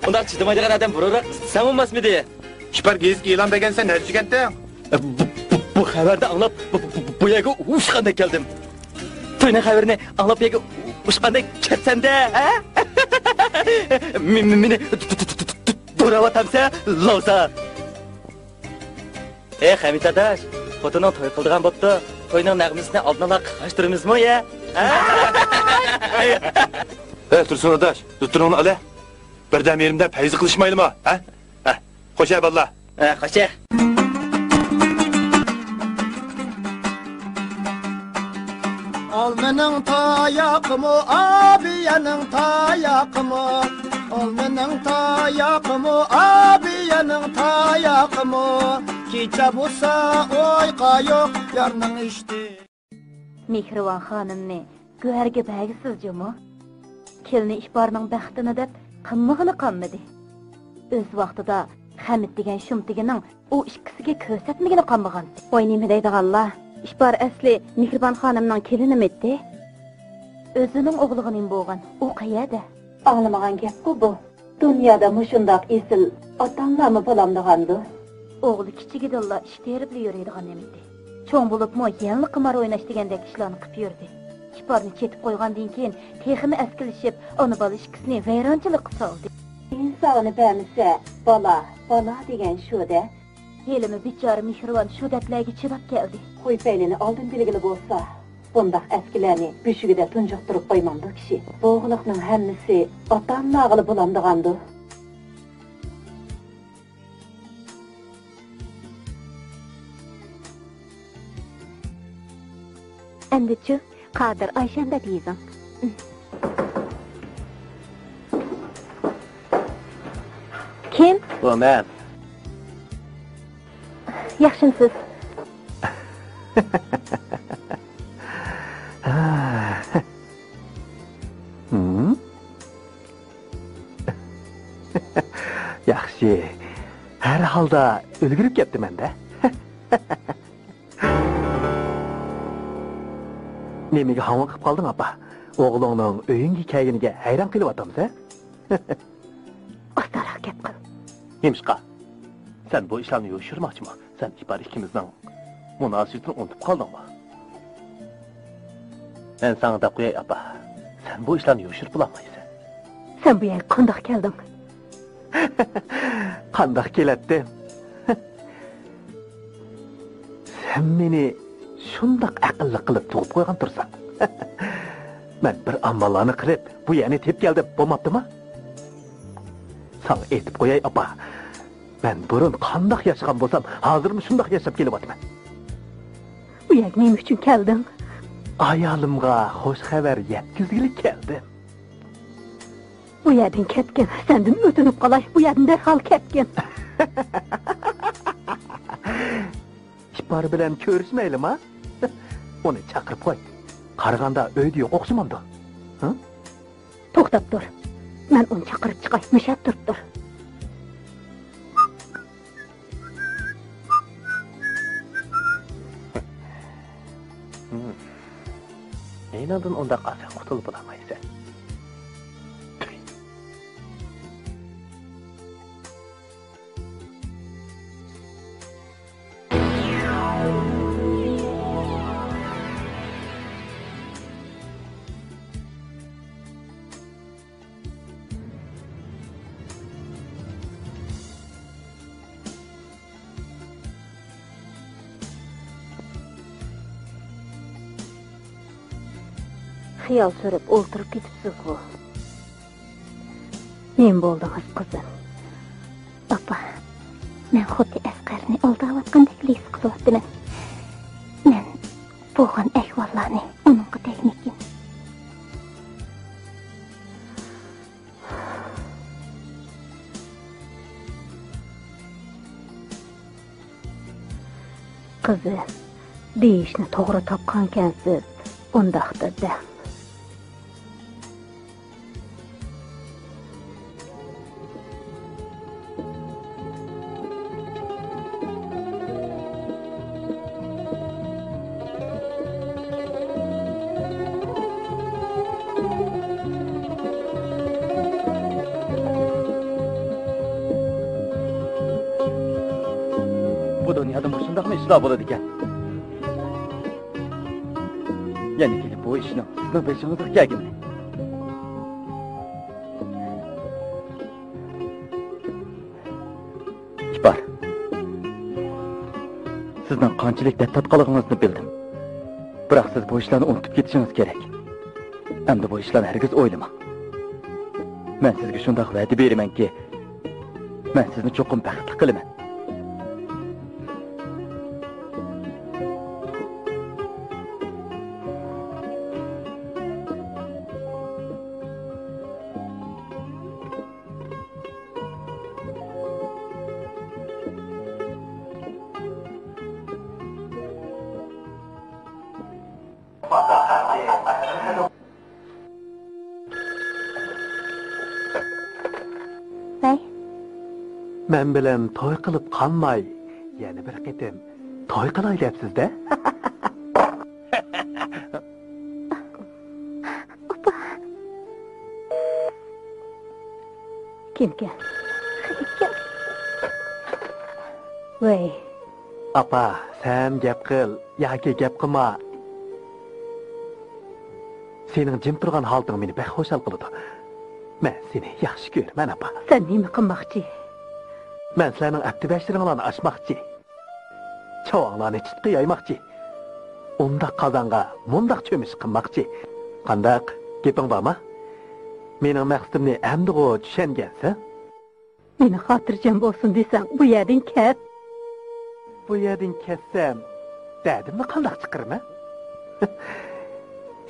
ئۇنداق چىدىمايدىغان ئادەم بۇرۇنراق سەن بولماسمىدى؟ ئىپار، گېزىتكە ئېلان بەرگەنسەن، نەدە چۈشەندىڭ؟ بۇ، بۇ، بۇ خەۋەرنى ئاڭلاپ، بۇ، بۇ، بۇ، بۇ يەرگە ئۇچقاندەك كەلدىم. توينىڭ خەۋىرىنى ئاڭلاپ، بۇ يەرگە ئۇچقاندەك كەتسەمدە، ھە؟ مې-، مې-، مېنى دوراۋاتامسەن، لاۋزا؟ ئەي، خەمىت ئاداش، خوتۇنۇڭ توي قىلىدىغان بوپتۇ. توينىڭ نەغمىسىنى ئالدىنلا قاقاشتۇرىمىزمۇ يا؟ ھە؟ ھە، تۇرسۇن ئاداش، دۇتۇرۇڭنى ئالە. بىردەم يېرىمدە پەيزى قىلىشمايلىمۇ؟ ھە؟ ھە، خوش ھە، باللا. ھە، خوش ھە. ئالمىنىڭ تاياقىمۇ، ئابىيەنىڭ تاياقىمۇ، ئالمىنىڭ تاياقىمۇ، ئابىيەنىڭ تاياقىمۇ، كېچە بولسا ئويقا يوق يارنىڭ ئىشتى. مېھرىبان خانىمنى گۆھەرگە بەرگۈسىز جۇمۇ. كېلىنى ئىپارنىڭ بەختىنى دەپ قىلمىغىلى قالمىدى. ئۆز ۋاقتىدا خەمىت دېگەن شۇمتىگىنىڭ ئۇ ئىككىسىگە كۆرسەتمىگىلى قالمىغانتى. ۋاي، نېمە دەيدىغانلار؟ ئىپار ئەسلى مېھرىبان خانىمنىڭ كېلىنىمىتى؟ ئۆزىنىڭ ئوغلىغا نېمە بولغان؟ ئۇ قەيەردە؟ ئاڭلىمىغان گەپقۇ بۇ. دۇنيادا مۇشۇنداق ئېسىل ئاتا-ئانىلارمۇ بولامدىغاندۇ؟ ئوغلى كىچىكىدىنلا ئىش تېرىپلا يۈرىدىغان نېمىدى. چوڭ بولۇپمۇ يەنىلا قىمار ئويناش دېگەندەك ئىشلارنى قىپ يۈردى. ئىپارنى چېتىپ قويغاندىن كېيىن تېخىمۇ ئەسكىلىشىپ، ئانا-بالا ئىككىسىنى ۋەيرانچىلىققا سالدى. ئىنسانى بەرمىسە، بالا، بالا دېگەن شۇ-دە. ھېلىمۇ بىچارە مېھرىۋان شۇ دەردلەرگە چىداپ كەلدى. قويۇپ بەيلىنى ئالدىن بىلگىلى بولسا، بۇنداق ئەسكىلەرنى بۆشۈكىدە تۇنجۇقتۇرۇپ قويمامدۇ كىشى. بۇ قىلىقنىڭ ھەممىسى ئاتا-ئانىلارغىلا بولامدىغاندۇ؟ ئەمدىچۇ، قادىر ئايشەنبە دېيىزىڭ. كىم؟ بۇ مەن. ياخشىمسىز؟ ھىم؟ ياخشى. ھەر ھالدا ئۈلگۈرۈپ كەپتىمەن-دە. نېمىگە ھاڭۋېقىپ قالدىڭ، ئاپا؟ ئوغلۇڭنىڭ ئۆيۈڭگە كەلگىنىگە ھەيران قېلىۋاتامسەن؟ ئاستاراق گەپ قىل. نېمىشقا؟ سەن بۇ ئىشلارنى يوشۇرماقچىمۇ؟ سەن ئىپار ئىككىمىزنىڭ مۇناسىۋىتىنى ئۇنتۇپ قالدىڭمۇ؟ مەن ساڭا دەپ قوياي، ئاپا. سەن بۇ ئىشلارنى يوشۇرۇپ بولالمايسەن. سەن بۇ يەرگە قانداق كەلدىڭ؟ قانداق كېلەتتىم؟ سەن مېنى شۇنداق ئەقىللىق قىلىپ تۇغۇپ قويغان تۇرساڭ. مەن بىر ئاماللارنى قىلىپ، بۇ يەرنى تېپىپ كەلدىم، بولماپتىما؟ ساڭا ئېيتىپ قوياي، ئاپا. مەن بۇرۇن قانداق ياشىغان بولسام، ھازىرمۇ شۇنداق ياشاپ كېلىۋاتىمەن. بۇ يەرگە نېمە ئۈچۈن كەلدىڭ؟ ئايالىمغا خوش خەۋەر يەتكۈزگىلى كەلدىم. بۇ يەردىن كەتكىن، سەندىن ئۆتۈنۈپ قالاي، بۇ يەردىن دەرھال كەتكىن. ئىپار بىلەن كۆرۈشمەيلىما؟ ئۇنى چاقىرىپ قوي. قارىغاندا ئۆيدە يوق ئوخشىمامدۇ؟ ھە؟ توختاپ تۇر. مەن ئۇنى چاقىرىپ چىقاي، مۇشۇ يەردە تۇرۇپ تۇر. ھىم. مېنىڭدىن ئۇنداق ئاسان قۇتۇلۇپ بولالمايسەن. خىيال سۈرۈپ ئولتۇرۇپ كېتىپسىزغۇ؟ نېمە بولدىڭىز، قىزىم؟ ئاپا، مەن خۇددى ئەسقەرنى ئالداۋاتقاندەكلا ھېس قىلىۋاتىمەن. مەن بولغان ئەھۋاللارنى ئۇنىڭغا دەيمىكىن؟ قىزى، دېيىشنى توغرا تاپقانكەنسىز، ئۇنداقتا دەڭ. بۇ دۇنيادا مۇشۇنداقمۇ ئىشلار بولىدىكەن؟ يەنە كېلىپ بۇ ئىشنىڭ سىزنىڭ بېشىڭىزغا كەلگىنى. ئىپار، سىزنىڭ قانچىلىك دەرد تارتقانلىقىڭىزنى بىلدىم. بىراق سىز بۇ ئىشلارنى ئۇنتۇپ كېتىشىڭىز كېرەك. ئەمدى بۇ ئىشلارنى ھەرگىز ئويلىماڭ. مەن سىزگە شۇنداق ۋەدە بېرىمەنكى، مەن سىزنى چوقۇم بەختلىك قىلىمەن. ۋەي. مەن بىلەن توي قىلىپ قالماي، يەنە بىر قېتىم توي قىلاي دەپسىز-دە؟ ئاپا. ئىكەنكەن. ۋەي. ئاپا، سەن گەپ قىل ياكى گەپ قىلما. سېنىڭ جىم تۇرغان ھالىتىڭ مېنى بەك خۇشال قىلىدۇ. مەن سېنى ياخشى كۆرىمەن، ئاپا. سەن نېمە قىلماقچى؟ مەن سىلەرنىڭ ئەپتى بەشلىرىڭلارنى ئاچماقچى. چاۋاڭلارنى چىتقا يايماقچى. ئۇنداق قازانغا مۇنداق چۆمۈچ قىلماقچى. قانداق؟ گېپىڭ بارمۇ؟ مېنىڭ مەقسىتىمنى ئەمدىغۇ چۈشەنگەنسەن؟ مېنى خاتىرجەم بولسۇن دېسەڭ، بۇ يەردىن كەت. بۇ يەردىن كەتسەم، دەردىمنى قانداق چىقىرىمەن؟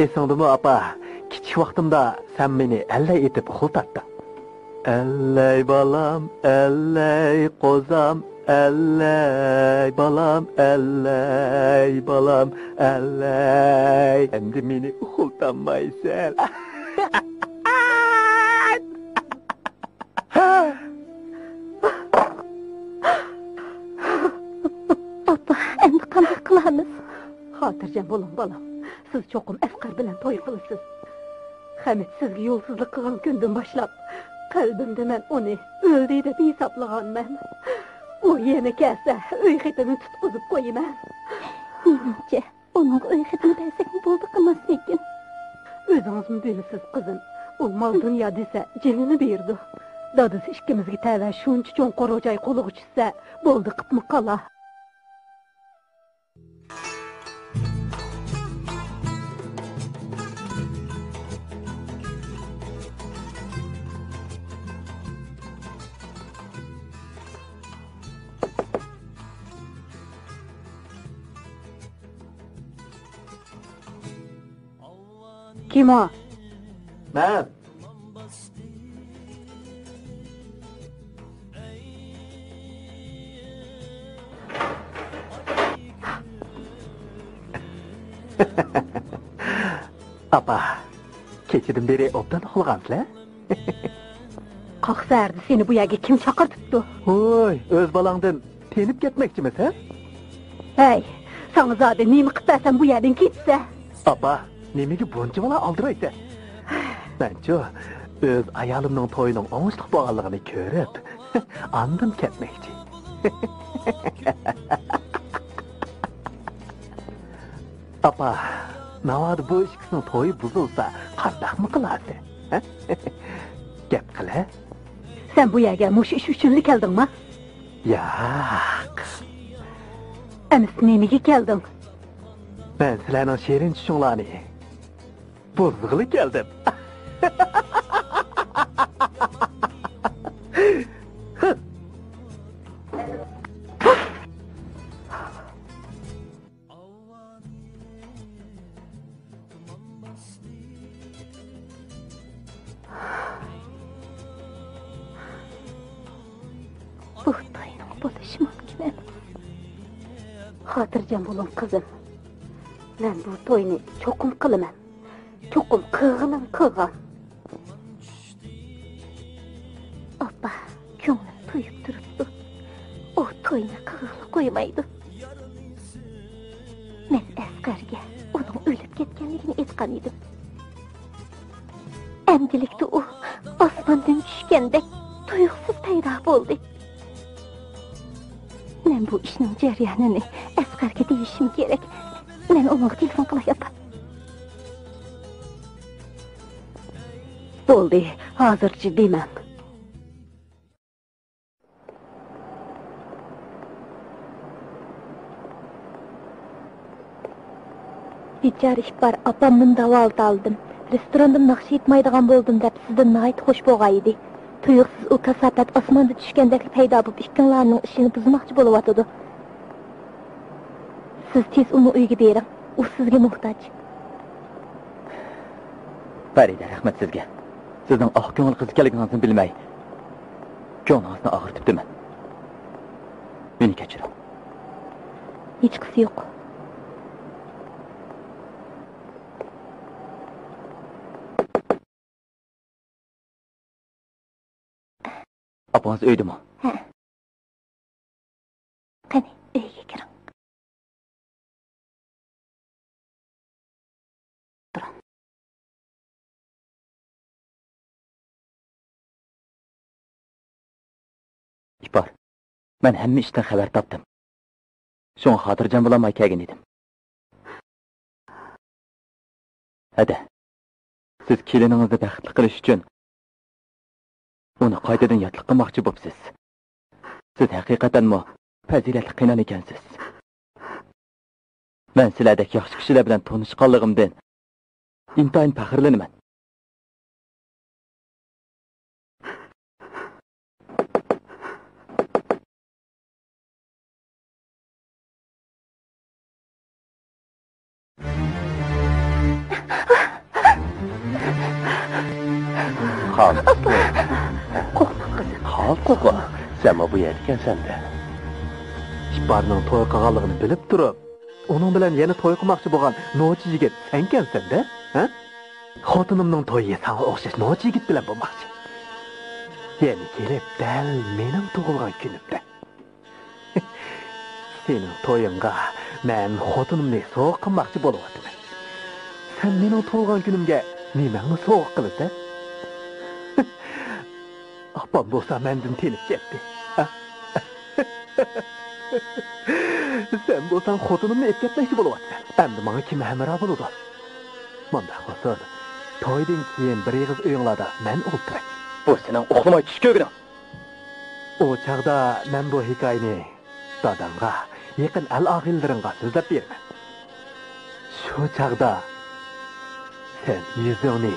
ئېسىڭدىمۇ، ئاپا؟ كىچىك ۋاقتىمدا سەن مېنى ئەللەي ئېتىپ ئۇخلىتاتتىڭ. ئەللەي بالام، ئەللەي قوزام، ئەللەي بالام، ئەللەي بالام، ئەللەي. ئەمدى مېنى ئۇخلىتالمايسەن. ئاپا، ئەمدى قانداق قىلارمىز؟ خاتىرجەم بولۇڭ، بالام. سىز چوقۇم ئەسقەر بىلەن توي قىلىسىز. خەمىت سىزگە يولسىزلىق قىلغان كۈندىن باشلاپ، قەلبىمدە مەن ئۇنى ئۆلدى دەپ ھېسابلىغانمەن. ئۇ يەنە كەلسە، ئۆي خېتىنى تۇتقۇزۇپ قويىمەن. مېنىڭچە، ئۇنىڭغا ئۆي خېتىنى بەرسەكمۇ بولىدۇ قىلماسمىكىن؟ ئۆزىڭىزمۇ بىلىسىز، قىزىم. ئۇ مال-دۇنيا دېسە، جېنىنى بېرىدۇ. دادىسى ئىككىمىزگە تەۋە شۇنچە چوڭقۇر جاي قولىغا چۈشسە، بولدى قىپمۇ قالا. كىم ئۇ؟ مەن. ئاپا، كېچىدىن بېرى ئوبدان ئۇخلىغانسىلەر؟ قاق سەھەردە سېنى بۇ يەرگە كىم چاقىرتىپتۇ؟ ھوي، ئۆز بالاڭدىن تېنىپ كەتمەكچىمىسەن؟ ھەي، ساڭا زادى نېمە قىلىپ بەرسەم بۇ يەردىن كېتىسەن؟ ئاپا، نېمىگە بۇنچىۋالا ئالدىرايسەن؟ مەنچۇ، ئۆز ئايالىمنىڭ تويىنىڭ ئوڭۇشلۇق بولغانلىقىنى كۆرۈپ، ئاندىن كەتمەكچى. ئاپا، ناۋادا بۇ ئىككىسىنىڭ تويى بۇزۇلسا، قانداقمۇ قىلارسەن؟ ھە؟ گەپ قىلە. سەن بۇ يەرگە مۇشۇ ئىش ئۈچۈنلا كەلدىڭما؟ ياق. ئەمىسە نېمىگە كەلدىڭ؟ مەن سىلەرنىڭ شېرىن چۈشۈڭلارنى بۇزغىلى كەلدىم. بۇ توينىڭ بولۇشى مۇمكىن ئەمەس. خاتىرجەم بولۇڭ، قىزىم. مەن بۇ توينى چوقۇم قىلىمەن. چوقۇم قىلغىنىم قىلغان. ئاپا، كۆڭلۈم تويۇپ تۇرۇپتۇ. ئۇ توينى قىلغىلى قويمايدۇ. مەن ئەسقەرگە ئۇنىڭ ئۆلۈپ كەتكەنلىكىنى ئېيتقان ئىدىم. ئەمدىلىكتە ئۇ ئاسماندىن چۈشكەندەك تۇيۇقسىز پەيدا بولدى. مەن بۇ ئىشنىڭ جەريانىنى ئەسقەرگە دېيىشىم كېرەك. مەن ئۇنىڭغا تېلېفون قىلاي، ئاپا. بولدى، ھازىرچە دېمەڭ. بىچارە ئىپپار، ئاپامنىمۇ داۋالىتالىدىم. رېستوراندا ناخشا ئېيتمايدىغان بولدۇم دەپ سىزدىن ناھايىتى خۇش بولغان ئىدى. تۇيۇقسىز ئۇ كاساپەت ئاسماندىن چۈشكەندەكلا پەيدا بولۇپ، ئىككىڭلارنىڭ ئىشىنى بۇزماقچى بولۇۋاتىدۇ. سىز تېز ئۇنىڭ ئۆيىگە بېرىڭ. ئۇ سىزگە موھتاج. پەرىدە، رەھمەت سىزگە. سىزنىڭ ئاق كۆڭۈل قىز ئىكەنلىكىڭىزنى بىلمەي، كۆڭلىڭىزنى ئاغرىتىپتىمەن. مېنى كەچۈرۈڭ. ھېچقىسى يوق. ئاپىڭىز ئۆيدىمۇ؟ ھە. قېنى، ئۆيگە كىرىڭ. تۇرۇڭ. مەن ھەممە ئىشتىن خەۋەر تاپتىم. شۇڭا خاتىرجەم بولالماي كەلگەن ئىدىم. ھەدە، سىز كېلىنىڭىزنى بەختلىك قىلىش ئۈچۈن ئۇنى قايتىدىن ياتلىق قىلماقچى بوپسىز. سىز ھەقىقەتەنمۇ پەزىلەتلىك قېينان ئىكەنسىز. مەن سىلەردەك ياخشى كىشىلەر بىلەن تونۇشقانلىقىمدىن ئىنتايىن پەخىرلىنىمەن. خالتىكى. قورقما، قىزىم. خالتىكى. سەنمۇ بۇ يەردىكەنسەن-دە. ئىپارنىڭ توي قىلغانلىقىنى بىلىپ تۇرۇپ، ئۇنىڭ بىلەن يەنە توي قىلماقچى بولغان نوچى يىگىت سەنكەنسەن-دە، ھە؟ خوتۇنۇمنىڭ تويى ساڭا ئوخشاش نوچى يىگىت بىلەن بولماقچى. يەنە كېلىپ دەل مېنىڭ تۇغۇلغان كۈنۈمدە. سېنىڭ تويۇڭغا مەن خوتۇنۇمنى سوۋغا قىلماقچى بولۇۋاتىمەن. سەن مېنىڭ تۇغۇلغان كۈنۈمگە نېمەڭنى سوۋغا قىلىسەن؟ ئاپام بولسا مەندىن تېنىپ كەتتى. سەن بولساڭ خوتۇنۇمنى ئېلىپ كەتمەكچى بولۇۋاتىسەن. ئەمدى ماڭا كىم ھەمراھ بولىدۇ؟ مۇنداق بولسۇن، تويدىن كېيىن بىر ئېغىز ئۆيۈڭلاردا مەن ئولتۇراي. بۇ سېنىڭ ئۇخلىماي چۈش كۆرگىنىڭ. ئۇ چاغدا مەن بۇ ھېكايىنى داداڭغا، يېقىن ئەل-ئاغىنىلىرىڭغا سۆزلەپ بېرىمەن. شۇ چاغدا سەن يۈزۈڭنى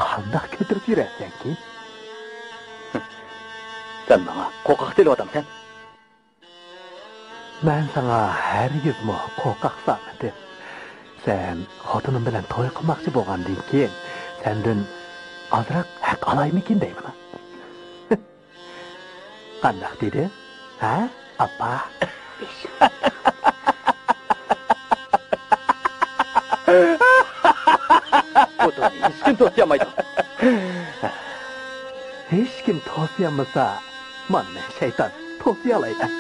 قانداق كۆتۈرۈپ يۈرەرسەنكىن؟ سەن ماڭا قورقاق سېلىۋاتامسەن؟ مەن ساڭا ھەرگىزمۇ قورقاق سانىدىم. سەن خوتۇنۇم بىلەن توي قىلماقچى بولغاندىن كېيىن، سەندىن ئازراق ھەق ئالايمىكىن دەيمەن. قانداق دېدىم؟ ھە، ئاپا؟ بۇ توينى ھېچكىم توسىيالمايدۇ. ھېچكىم توسىيالمىسا، مانا مەن شەيتان توسىيالايمەن.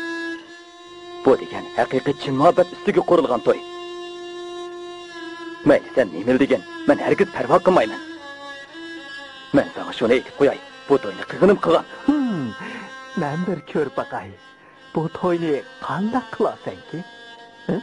بۇ دېگەن ھەقىقىي چىن مۇھەببەت ئۈستىگە قۇرۇلغان توي. مەيلى سەن نېمىلا دېگىن، مەن ھەرگىز پەرۋا قىلمايمەن. مەن ساڭا شۇنى ئېيتىپ قوياي، بۇ توينى قىلغىنىم قىلغان. ھىم، مەن بىر كۆرۈپ باقاي، بۇ توينى قانداق قىلارسەنكىن؟ ھە؟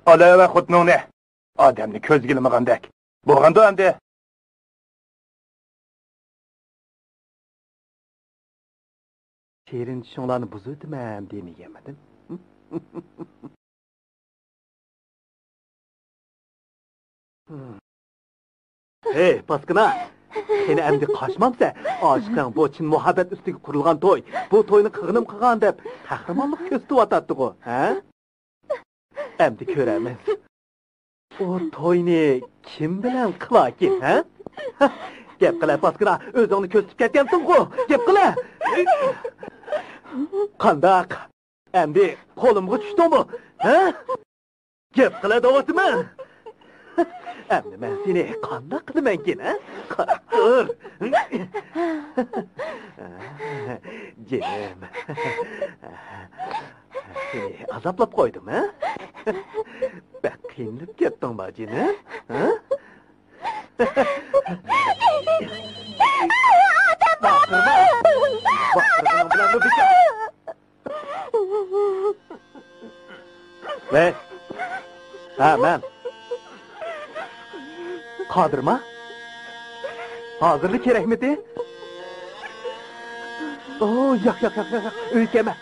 ئالىۋەر خوتۇنۇڭنى. ئادەمنى كۆزگە ئىلمىغاندەك. بولغاندۇ ئەمدى؟ شېرىن چۈشۈڭلارنى بۇزۇۋېتىمەن دېمىگەنمىدىم؟ ھەي، پاسكىنا! قېنى ئەمدى قاچمامسەن؟ ئاشىقىڭ بۇ چىن مۇھەببەت ئۈستىگە قۇرۇلغان توي، بۇ توينى قىلغىنىم قىلغان دەپ قەھرىمانلىق كۆرسىتىۋاتاتتىغۇ، ھە؟ ئەمدى كۆرەرمىز. ئۇ توينى كىم بىلەن قىلاركىن، ھە؟ گەپ قىلە، پاسكىنا، ئۆزۈڭنى كۆرسىتىپ كەتكەنتىڭغۇ، گەپ قىلە! قانداق؟ ئەمدى قولۇمغا چۈشتۈڭمۇ، ھە؟ گەپ قىلە دەۋاتىمەن. ئەمدى مەن سېنى قانداق قىلىمەنكىن، ھە؟ قاراپ تۇر. جېنىم. سېنى ئازابلاپ قويدۇم، ھە؟ بەك قىينىلىپ كەتتىڭما، جېنىم؟ ھە؟ ئادەم بارمۇ؟ ھەي! ھە، مەن. قادىرما؟ ھازىرلا كېرەكمىدى؟ ئو، ياق، ياق، ياق، ياق، ياق. ئۆيگە كەلمە.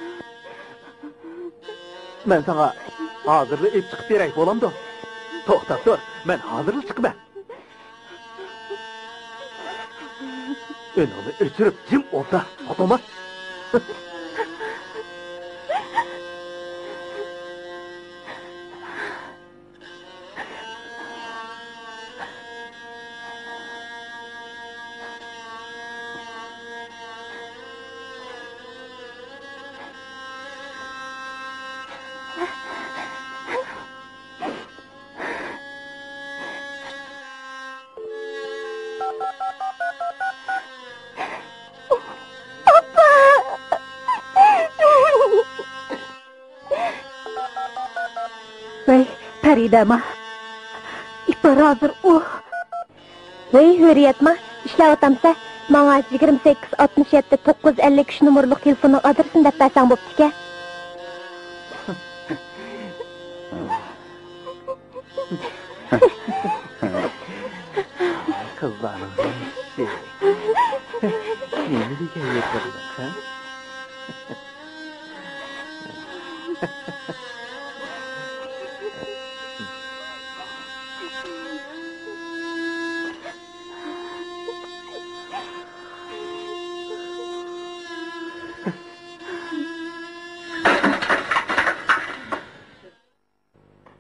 مەن ساڭا ھازىرلا ئېلىپ چىقىپ بېرەي، بولامدۇ؟ توختاپ تۇر، مەن ھازىرلا چىقىمەن. ئۈنۈڭنى ئۆچۈرۈپ جىم ئولتۇر، ئۇقتۇڭما؟ ئاپا! ۋەي، پەرىدەما. ئىپار ھازىر ئۇ. ۋەي، ھۆرىيەتما، ئىشلەۋاتامسە؟ ماڭا يىگىرمە سەككىز ئاتمىش يەتتە توققۇز ئەللىك ئۈچ نومۇرلۇق تېلېفوننىڭ ئادرېسىنى دەپ بەرسەڭ بوپتىكەن. قىزلارنىڭ ھەممىسى. نېمە دېگەن يېقىملىق، ھە؟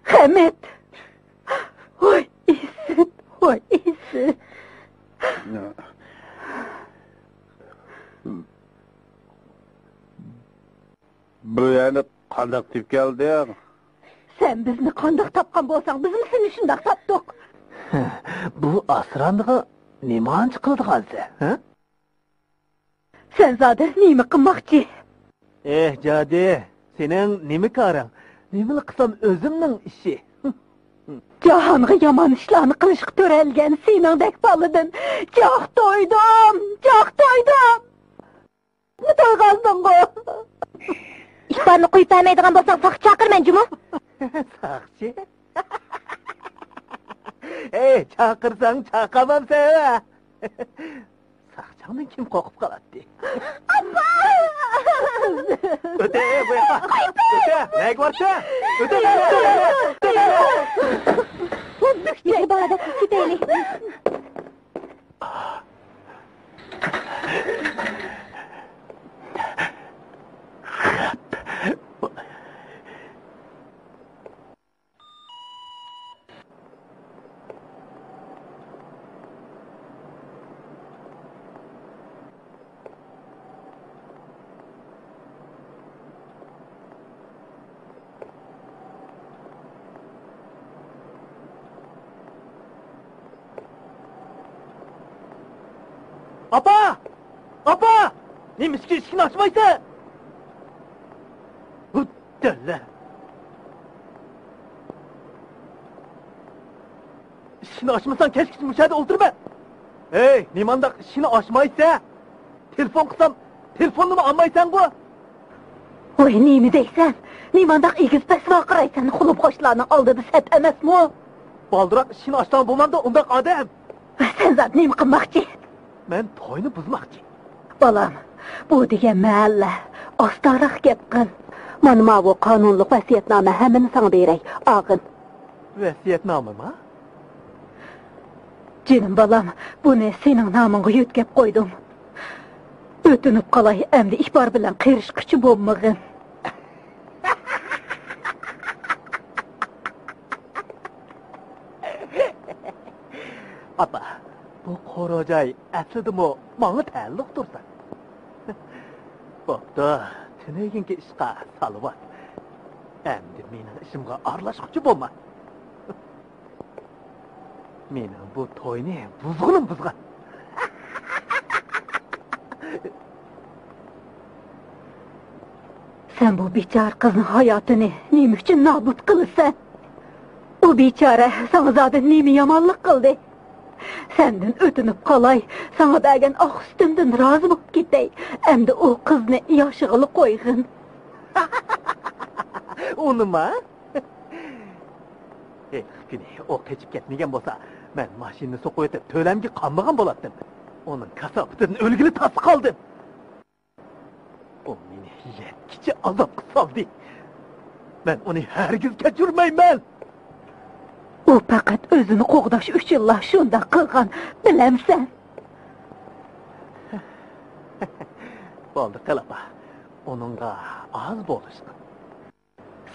خەمەت! ۋاي ئىسىت، ۋاي ئىسىت! بۇ يەرنى قانداق تېپىپ كەلدىڭ؟ سەن بىزنى قانداق تاپقان بولساڭ، بىزمۇ سېنى شۇنداق تاپتۇق. بۇ ئاسراننىغا نېمانچە قىلىدىغانسەن، ھە؟ سەن زادى نېمە قىلماقچى؟ ئېھ، جادى، سېنىڭ نېمە كارىڭ؟ نېمىلا قىلسام ئۆزۈمنىڭ ئىشى. جاھانغا يامان ئىشلارنى قىلىشقا تۆرەلگەن سېنىڭدەك بالىدىن جاق تويدۇم، جاق تويدۇم! تويغانسىڭغۇ؟ ئىپارنى قويۇپ بەرمەيدىغان بولساڭ، ساقچى چاقىرىمەن جۇمۇ. ساقچى؟ ھەي، چاقىرساڭ چاقامامسەن ھە؟ ساقچاڭدىن كىم قورقۇپ قالاتتى؟ ئاپا! ئۆتە، ئەي، بۇ ياققا! ئۆتە! نەگە بارسەن؟ ئۆتە، ئۆتە، ئۆتە! يۈرۈڭ، كېتەيلى. ئاپا! ئاپا! نېمىشقا ئىشىكنى ئاچمايسەن؟ ھۇددەللە! ئىشىكنى ئاچمىساڭ كەچكىچە مۇشۇ يەردە ئولتۇرىمەن. ھەي، نېمانداق ئىشىكنى ئاچمايسەن؟ تېلېفون قىلسام، تېلېفوننىمۇ ئالمايسەنغۇ؟ ۋاي، نېمە دەيسەن؟ نېمانداق ئېگىز-پەس ۋارقىرايسەن، خۇلۇپ-خوشلارنىڭ ئالدىدا سەت ئەمەسمۇ؟ بالدۇراق ئىشىكنى ئاچساڭ بولمامدۇ، ئۇنداق ئادەم؟ سەن زادى نېمە قىلماقچى؟ مەن توينى بۇزماقچى. بالام، بۇ دېگەن مەھەللە، ئاستاراق گەپ قىل. مانا ماۋۇ قانۇنلۇق ۋەسىيەتنامە، ھەممىنى ساڭا بېرەي، ئاغىن. ۋەسىيەتنامىما؟ جېنىم بالام، بۇنى سېنىڭ نامىڭغا يۆتكەپ قويدۇم. ئۆتۈنۈپ قالاي، ئەمدى ئىپار بىلەن قېرىشقۇچى بولمىغىن. ئاپا، بۇ قورۇ جاي ئەسلىدىمۇ ماڭا تەئەللۇق تۇرسا. بوپتۇ، تۈنۈگۈنكى ئىشقا سالىۋەت. ئەمدى مېنىڭ ئىشىمغا ئارىلاشقۇچى بولما. مېنىڭ بۇ توينى بۇزغىنىم بۇزغان. سەن بۇ بىچارە قىزنىڭ ھاياتىنى نېمە ئۈچۈن نابۇت قىلىسەن؟ ئۇ بىچارە ساڭا زادى نېمە يامانلىق قىلدى؟ سەندىن ئۆتۈنۈپ قالاي، ساڭا بەرگەن ئاق سۈتۈمدىن رازى بولۇپ كېتەي. ئەمدى ئۇ قىزنى ياشىغىلى قويغىن. ئۇنىما؟ ھېلىقى كۈنى ئۇ قېچىپ كەتمىگەن بولسا، مەن ماشىنىنى سوقۇۋېتىپ، تۆلەمگە قاممىغان بولاتتىم. ئۇنىڭ كاساپىتىدىن ئۆلگىلى تاس قالدىم. ئۇ مېنى يەتكۈچە ئازابقا سالدى. مەن ئۇنى ھەرگىز كەچۈرمەيمەن. ئۇ پەقەت ئۆزىنى قوغداش ئۈچۈنلا شۇنداق قىلغان، بىلەمسەن؟ بولدى، قىل ئاپا. ئۇنىڭغا ئاز بولۇشقىن.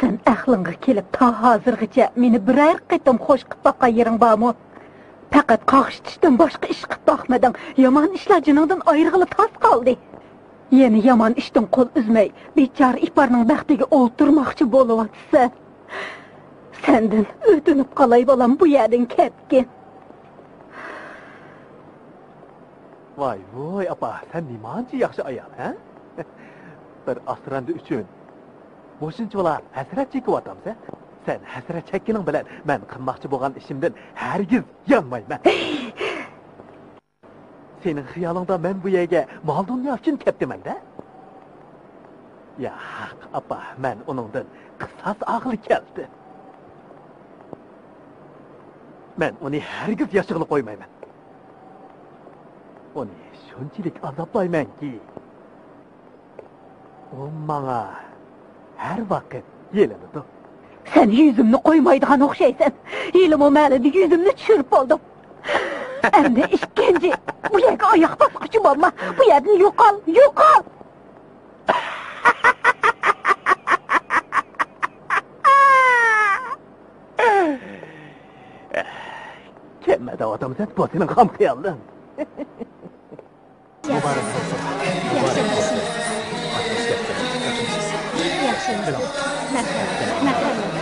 سەن ئەقلىڭگە كېلىپ، تا ھازىرغىچە مېنى بىرەر قېتىم خوش قىپ باققان يېرىڭ بارمۇ؟ پەقەت قاغشىتىشتىن باشقا ئىش قىپ باقمىدىڭ. يامان ئىشلار جېنىڭدىن ئايرىغىلى تاس قالدى. يەنە يامان ئىشتىن قول ئۈزمەي، بىچارە ئىپارنىڭ بەختىگە ئولتۇرماقچى بولۇۋاتىسەن. سەندىن ئۆتۈنۈپ قالاي، بالام، بۇ يەردىن كەتكىن. ۋاي ۋۇي، ئاپا، سەن نېمانچە ياخشى ئايال، ھە؟ بىر ئاسرەندە ئۈچۈن مۇشۇنچىۋالا ھەسرەت چېكىۋاتامسەن؟ سەن ھەسرەت چەككىنىڭ بىلەن مەن قىلماقچى بولغان ئىشىمدىن ھەرگىز يانمايمەن. سېنىڭ خىيالىڭدا مەن بۇ يەرگە مال-دۇنيا ئۈچۈن كەپتىمەن-دە؟ ياق، ئاپا، مەن ئۇنىڭدىن قىساس ئالغىلى كەلدىم. مەن ئۇنى ھەرگىز ياشىغىلى قويمايمەن. ئۇنى شۇنچىلىك ئازابلايمەنكى، ئۇ ماڭا ھەر ۋاقىت يېلىنىدۇ. سەن يۈزۈمنى قويمايدىغان ئوخشايسەن. ھېلىمۇ مەلىدە يۈزۈمنى چۈشۈرۈپ بولدۇم. ئەمدى ئىككىنچى، بۇ يەرگە ئاياق باسقۇچى بولما. بۇ يەردىن يوقال، يوقال! كەممە دەۋاتامسەن، بۇ سېنىڭ خام خىيالىڭ. مۇبارەك بولسۇن. ياخشى ياشىمىسىز. ياخشى ياشىمىسىز. مەرھەمەت، مەرھەمەت.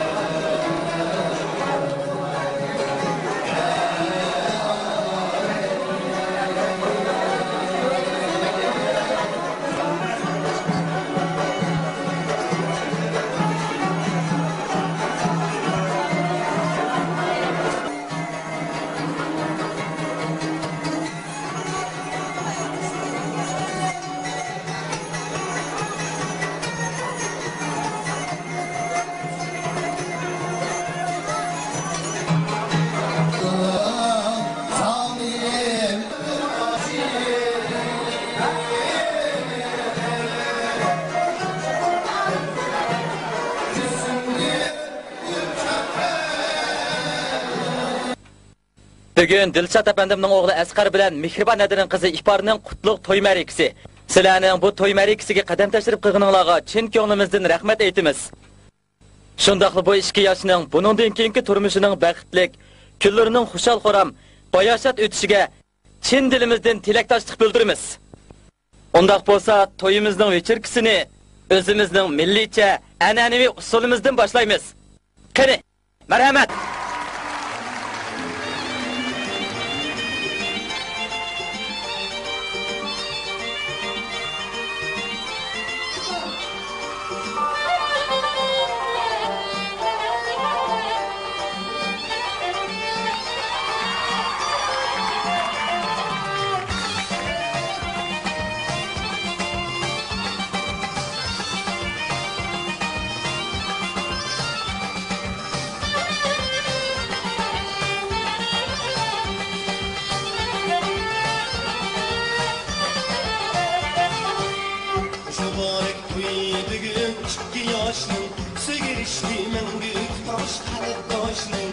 بۈگۈن دىلشات ئەپەندىمنىڭ ئوغلى ئەسقەر بىلەن مېھرىبان ھەدىنىڭ قىزى ئىپارنىڭ قۇتلۇق توي مەرىكىسى. سىلەرنىڭ بۇ توي مەرىكىسىگە قەدەم تەشرىپ قىلغىنىڭلارغا چىن كۆڭلىمىزدىن رەھمەت ئېيتىمىز. شۇنداقلا بۇ ئىككى ياشنىڭ بۇنىڭدىن كېيىنكى تۇرمۇشىنىڭ بەختلىك، كۈنلىرىنىڭ خۇشال-خۇرام، باياشات ئۆتۈشىگە چىن دىلىمىزدىن تىلەكداشلىق بىلدۈرىمىز. ئۇنداق بولسا، تويىمىزنىڭ ۋېچېركىسىنى ئۆزىمىزنىڭ مىللىيچە، ئەنئەنىۋى ئۇسسۇلىمىزدىن باشلايمىز. قېنى، مەرھەمەت! مۇبارەك تويى بۈگۈن ئىككى ياشنىڭ، سۆيگۈ ئىشقى مەڭگۈ تۇتاش قەلبداشنىڭ.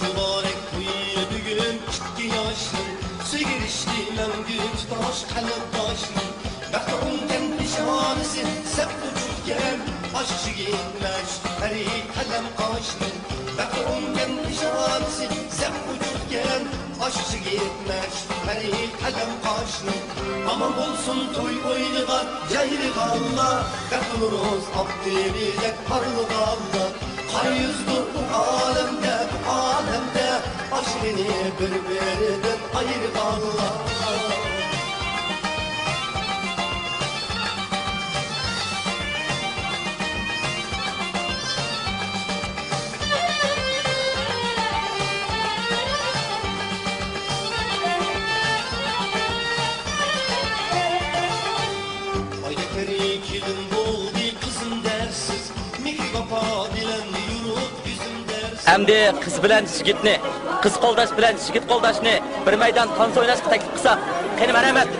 مۇبارەك تويى بۈگۈن ئىككى ياشنىڭ، سۆيگۈ ئىشقى مەڭگۈ تۇتاش قەلبداشنىڭ. بەخت ئۇنكەن پېشانىسى سەپ ئۇچۇركەن، ئاشۇ يىگىت مەشۇ پەرى قەلەم قاشنىڭ. بەخت ئۇنكەن پېشانىسى سەپ ئۇچۇركەن، ئاشۇ يىگىت مەشۇ پەرى قەلەم قاشنىڭ. ئامان بولسۇن توي ئوينىغان، يايرىغانلار، بەخت نورۇز ئاپتىمىدەك پارلىغانلار. قارا يۈزدۇر بۇ ئالەمدە، بۇ ئالەمدە، ئاشۇ يەنە بىر-بىرىدىن ئايرىغانلار. ئايدەك پەرى كېلىن بولدى قىزىم دەرسىز، مېھرى ۋاپا بىلەن يورۇق يۈزۈم دەرسىز. ئەمدى قىز بىلەن يىگىتنى، قىز قولداش بىلەن يىگىت قولداشنى بىر مەيدان تانسا ئويناشقا تەكلىپ قىلساق، قېنى، مەرھەمەت!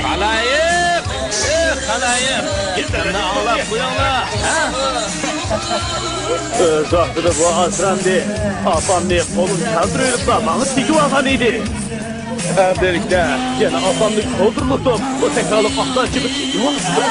خالايىق! ئېي، خالايىق! گېپىمنى ئاڭلاپ قويۇڭلار! ھە؟ ئۆز ۋاقتىدا بۇ ئاسراندى ئاپامنى قولىنى كەلتۈرۈۋېلىپلا ماڭا تېگىۋالغان ئىدى. ئەمدىلىكتە يەنە ئاپامنى كولدۇرلىتىپ، بۇ تەكرارلىق ئاقتان چىقىپ كېتىۋاپتۇ.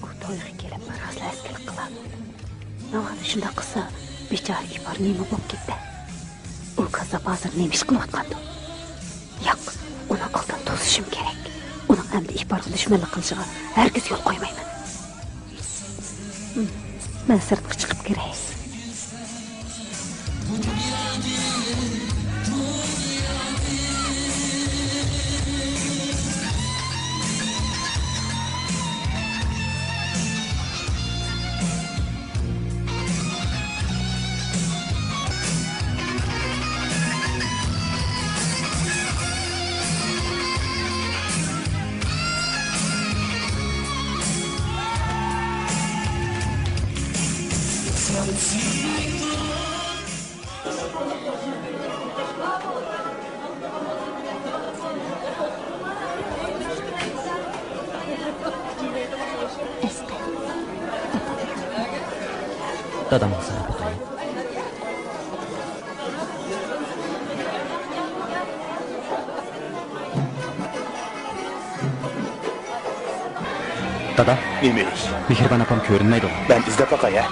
ئۇ تويغا كېلىپ بىرئازلا ئەسكىلىك قىلار. ناۋادا شۇنداق قىلسا، بىچارە ئىپار نېمە بولۇپ كېتىدۇ؟ ئۇ كاززاپ ھازىر نېمە ئىش قىلىۋاتقاندۇ؟ ياق، ئۇنىڭ ئالدىنى توسۇشۇم كېرەك. ئۇنىڭ ئەمدى ئىپارغا دۈشمەنلىك قىلىشىغا ھەرگىز يول قويمايمەن. مەن سىرتقا چىقىپ كىرەي. دادامغا ساراپ باقايلى. دادا. نېمە ئىش؟ مېھرىبان ئاپام كۆرۈنمەيدۇ. مەن ئىزدەپ باقاي، ھە؟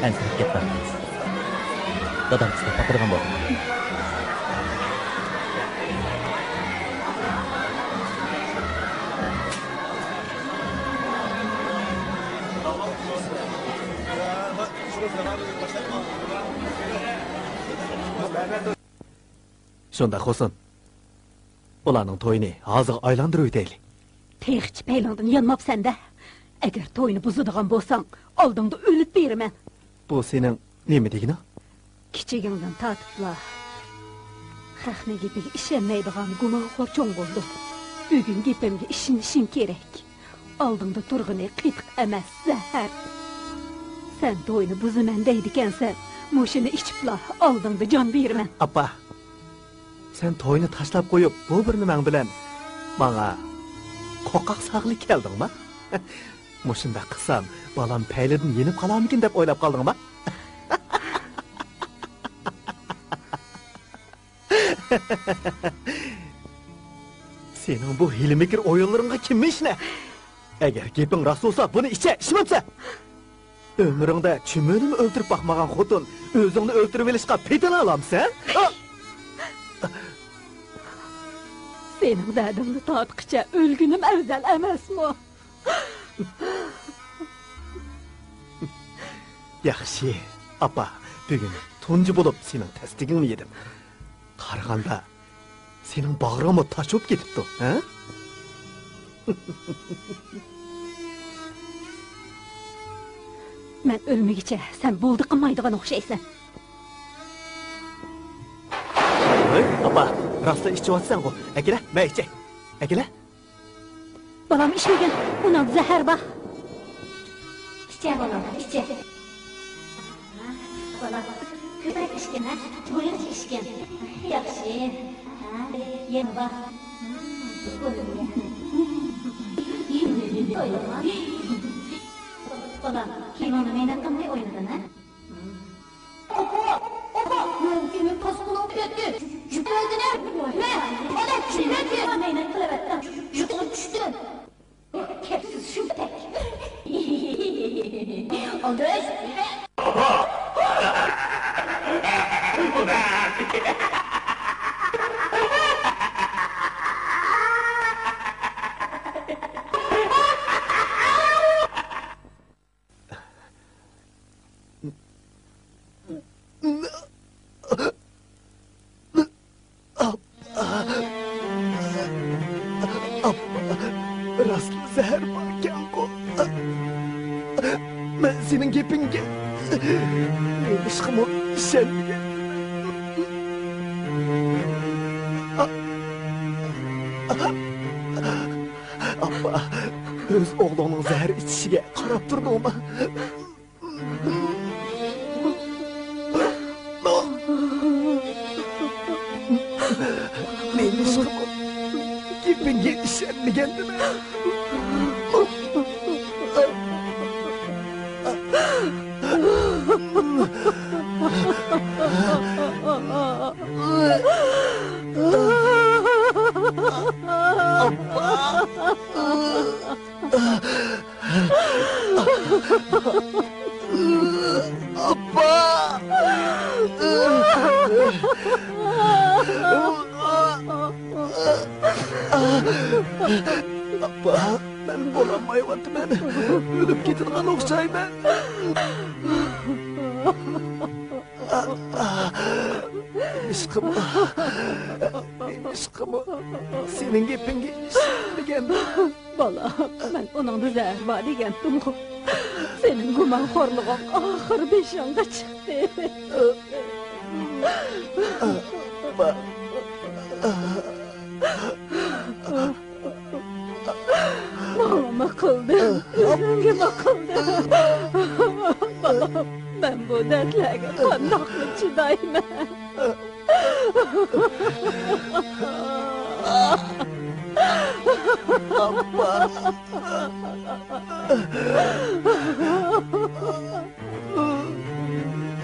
ئەنسىرەپ كەتمە. دادام ئىزدەپ باقىدىغان بولدى. شۇنداق بولسۇن. ئۇلارنىڭ تويىنى ھازىغا ئايلاندۇرۇۋېتەيلى. تېخىچە پەيلىڭدىن يانماپسەن-دە. ئەگەر توينى بۇزىدىغان بولساڭ، ئالدىڭدا ئۆلۈپ بېرىمەن. بۇ سېنىڭ نېمە دېگىنىڭ؟ كىچىكىڭدىن تارتىپلا خەقنىڭ گېپىگە ئىشەنمەيدىغان گۇمانخور چوڭ بولدۇڭ. بۈگۈن گېپىمگە ئىشىنىشىڭ كېرەك. ئالدىڭدا تۇرغىنى قېتىق ئەمەس، زەھەر. سەن توينى بۇزىمەن دەيدىكەنسەن، مۇشۇنى ئىچىپلا ئالدىڭدا جان بېرىمەن. ئاپا، سەن توينى تاشلاپ قويۇپ، بۇ بىر نېمەڭ بىلەن ماڭا قوقاق سالغىلى كەلدىڭما؟ مۇشۇنداق قىلسام، بالام پەيلىدىن يېنىپ قالارمىكىن دەپ ئويلاپ قالدىڭما؟ سېنىڭ بۇ ھىيلە-مىكىر ئويۇنلىرىڭغا كىم ئىشىنە؟ ئەگەر گېپىڭ راست بولسا، بۇنى ئىچە، ئىچمەمسەن؟ ئۆمرۈڭدە چۈمۈلىنى ئۆلتۈرۈپ باقمىغان خوتۇن ئۆزۈڭنى ئۆلتۈرۈۋېلىشقا پېتىنالامسەن؟ سېنىڭ دەردىڭنى تارتقىچە ئۆلگىنىم ئەۋزەل ئەمەسمۇ؟ ياخشى، ئاپا، بۈگۈن تۇنجى بولۇپ سېنىڭ تەستىكىڭنى يېدىم. قارىغاندا، سېنىڭ باغرىڭمۇ تاش بولۇپ كېتىپتۇ، ھە؟ مەن ئۆلمىگۈچە سەن بولدى قىلمايدىغان ئوخشايسەن. ھەي، ئاپا، راستلا ئىچىۋاتىسەنغۇ. ئەكېلە، مەن ئىچەي. ئەكېلە. بالام، ئىچمىگىن. ئۇنىڭدا زەھەر بار. ئىچە، بالام، ئىچە. بالام، كۆپرەك ئىچكىن، ھە؟ بۇ ياخشى ئىچكىن. ياخشى. ھە، يەنە بار. بالام، كىيىمىڭنى مەينەت قىلماي ئوينىغىن، ھە؟ ئاپا! ئاپا! مەن كىيىمىم تاس بولۇپ كەتتى. يۈكۈۋەتتىڭە؟ مەن ئادەم چۈشۈرۈۋەتتىم. مەينەت قىلىۋەتتىم. يۈكۈم چۈشتى. كەپسىز شۇمتەك. ئالدىراش. ئاپا، راستلا زەھەر باركەنغۇ. مەن سېنىڭ گېپىڭگە نېمىشقىمۇ ئىشەنمىگەن. ئاپا، ئۆز ئوغلۇڭنىڭ زەھەر ئىچىشىگە قاراپ تۇردۇڭمۇ؟ نېمىشقا گېپىڭگە ئىشەنمىگەندىمەن؟ ئاپا! ئاپا! ئاپا! مەن بولالمايۋاتىمەن. ئۆلۈپ كېتىدىغان ئوخشايمەن. نېمىشقىمۇ، نېمىشقىمۇ سېنىڭ گېپىڭگە ئىشەنمىگەن. بالام، مەن ئۇنىڭدا زەھەر بار دېگەنتىمغۇ. سېنىڭ گۇمانخورلۇقۇڭ ئاخىرى بېشىڭغا چىقتى. ماڭىمۇ قىلدىڭ، ئۆزۈڭگىمۇ قىلدىڭ. بالام، مەن بۇ دەردلەرگە قانداقمۇ چىدايمەن؟ ئاپا!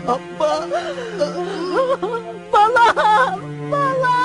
ئاپا! بالام! بالام!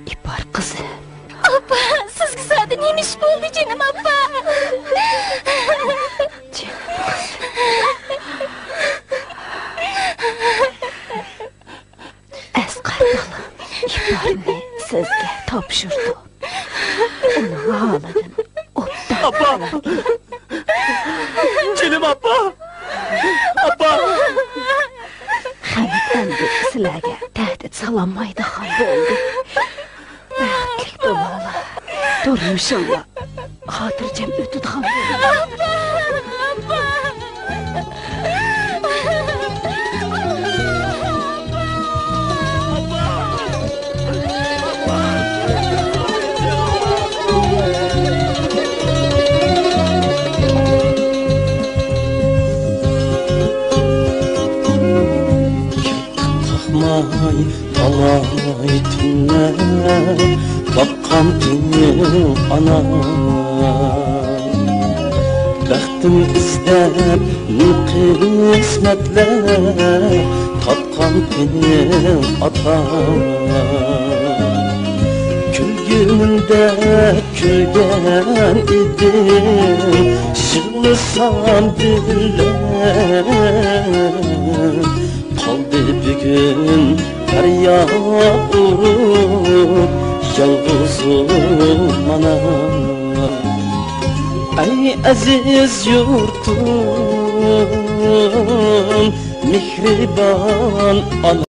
ئىپار قىزى. ئاپا، سىزگە زادى نېمە ئىش بولدى، جېنىم ئاپا؟ جېنىم قىزى. ئەسقەر بالام ئىپارنى سىزگە تاپشۇرىدۇ. ئۇنىڭ ھالىدىن ئوبدان ئاپا! خەۋەر ئېلىڭ. جېنىم ئاپا! ئاپا! خەمىت ئەمدى سىلەرگە تەھدىت سالالمايدىغان بولدى. بەختلىك بولۇڭلار. تۇرمۇشۇڭلار خاتىرجەم ئۆتىدىغان بولۇڭ. تاقماي تالاي تۈنلەر، تاپقانتىم ئانا. بەختىم ئىزدەپ مىڭ قىسمەتلەر، تاپقانتىم ئاتا. كۈلگىنىمدە كۈلگەن ئىدىم، يىغلىسام بىللە. قالدى بۈگۈن پەرياد ئۇرۇپ يالغۇزۇم مانا. ئەي ئەزىز يۇرتۇم، مېھرىبان ئانا.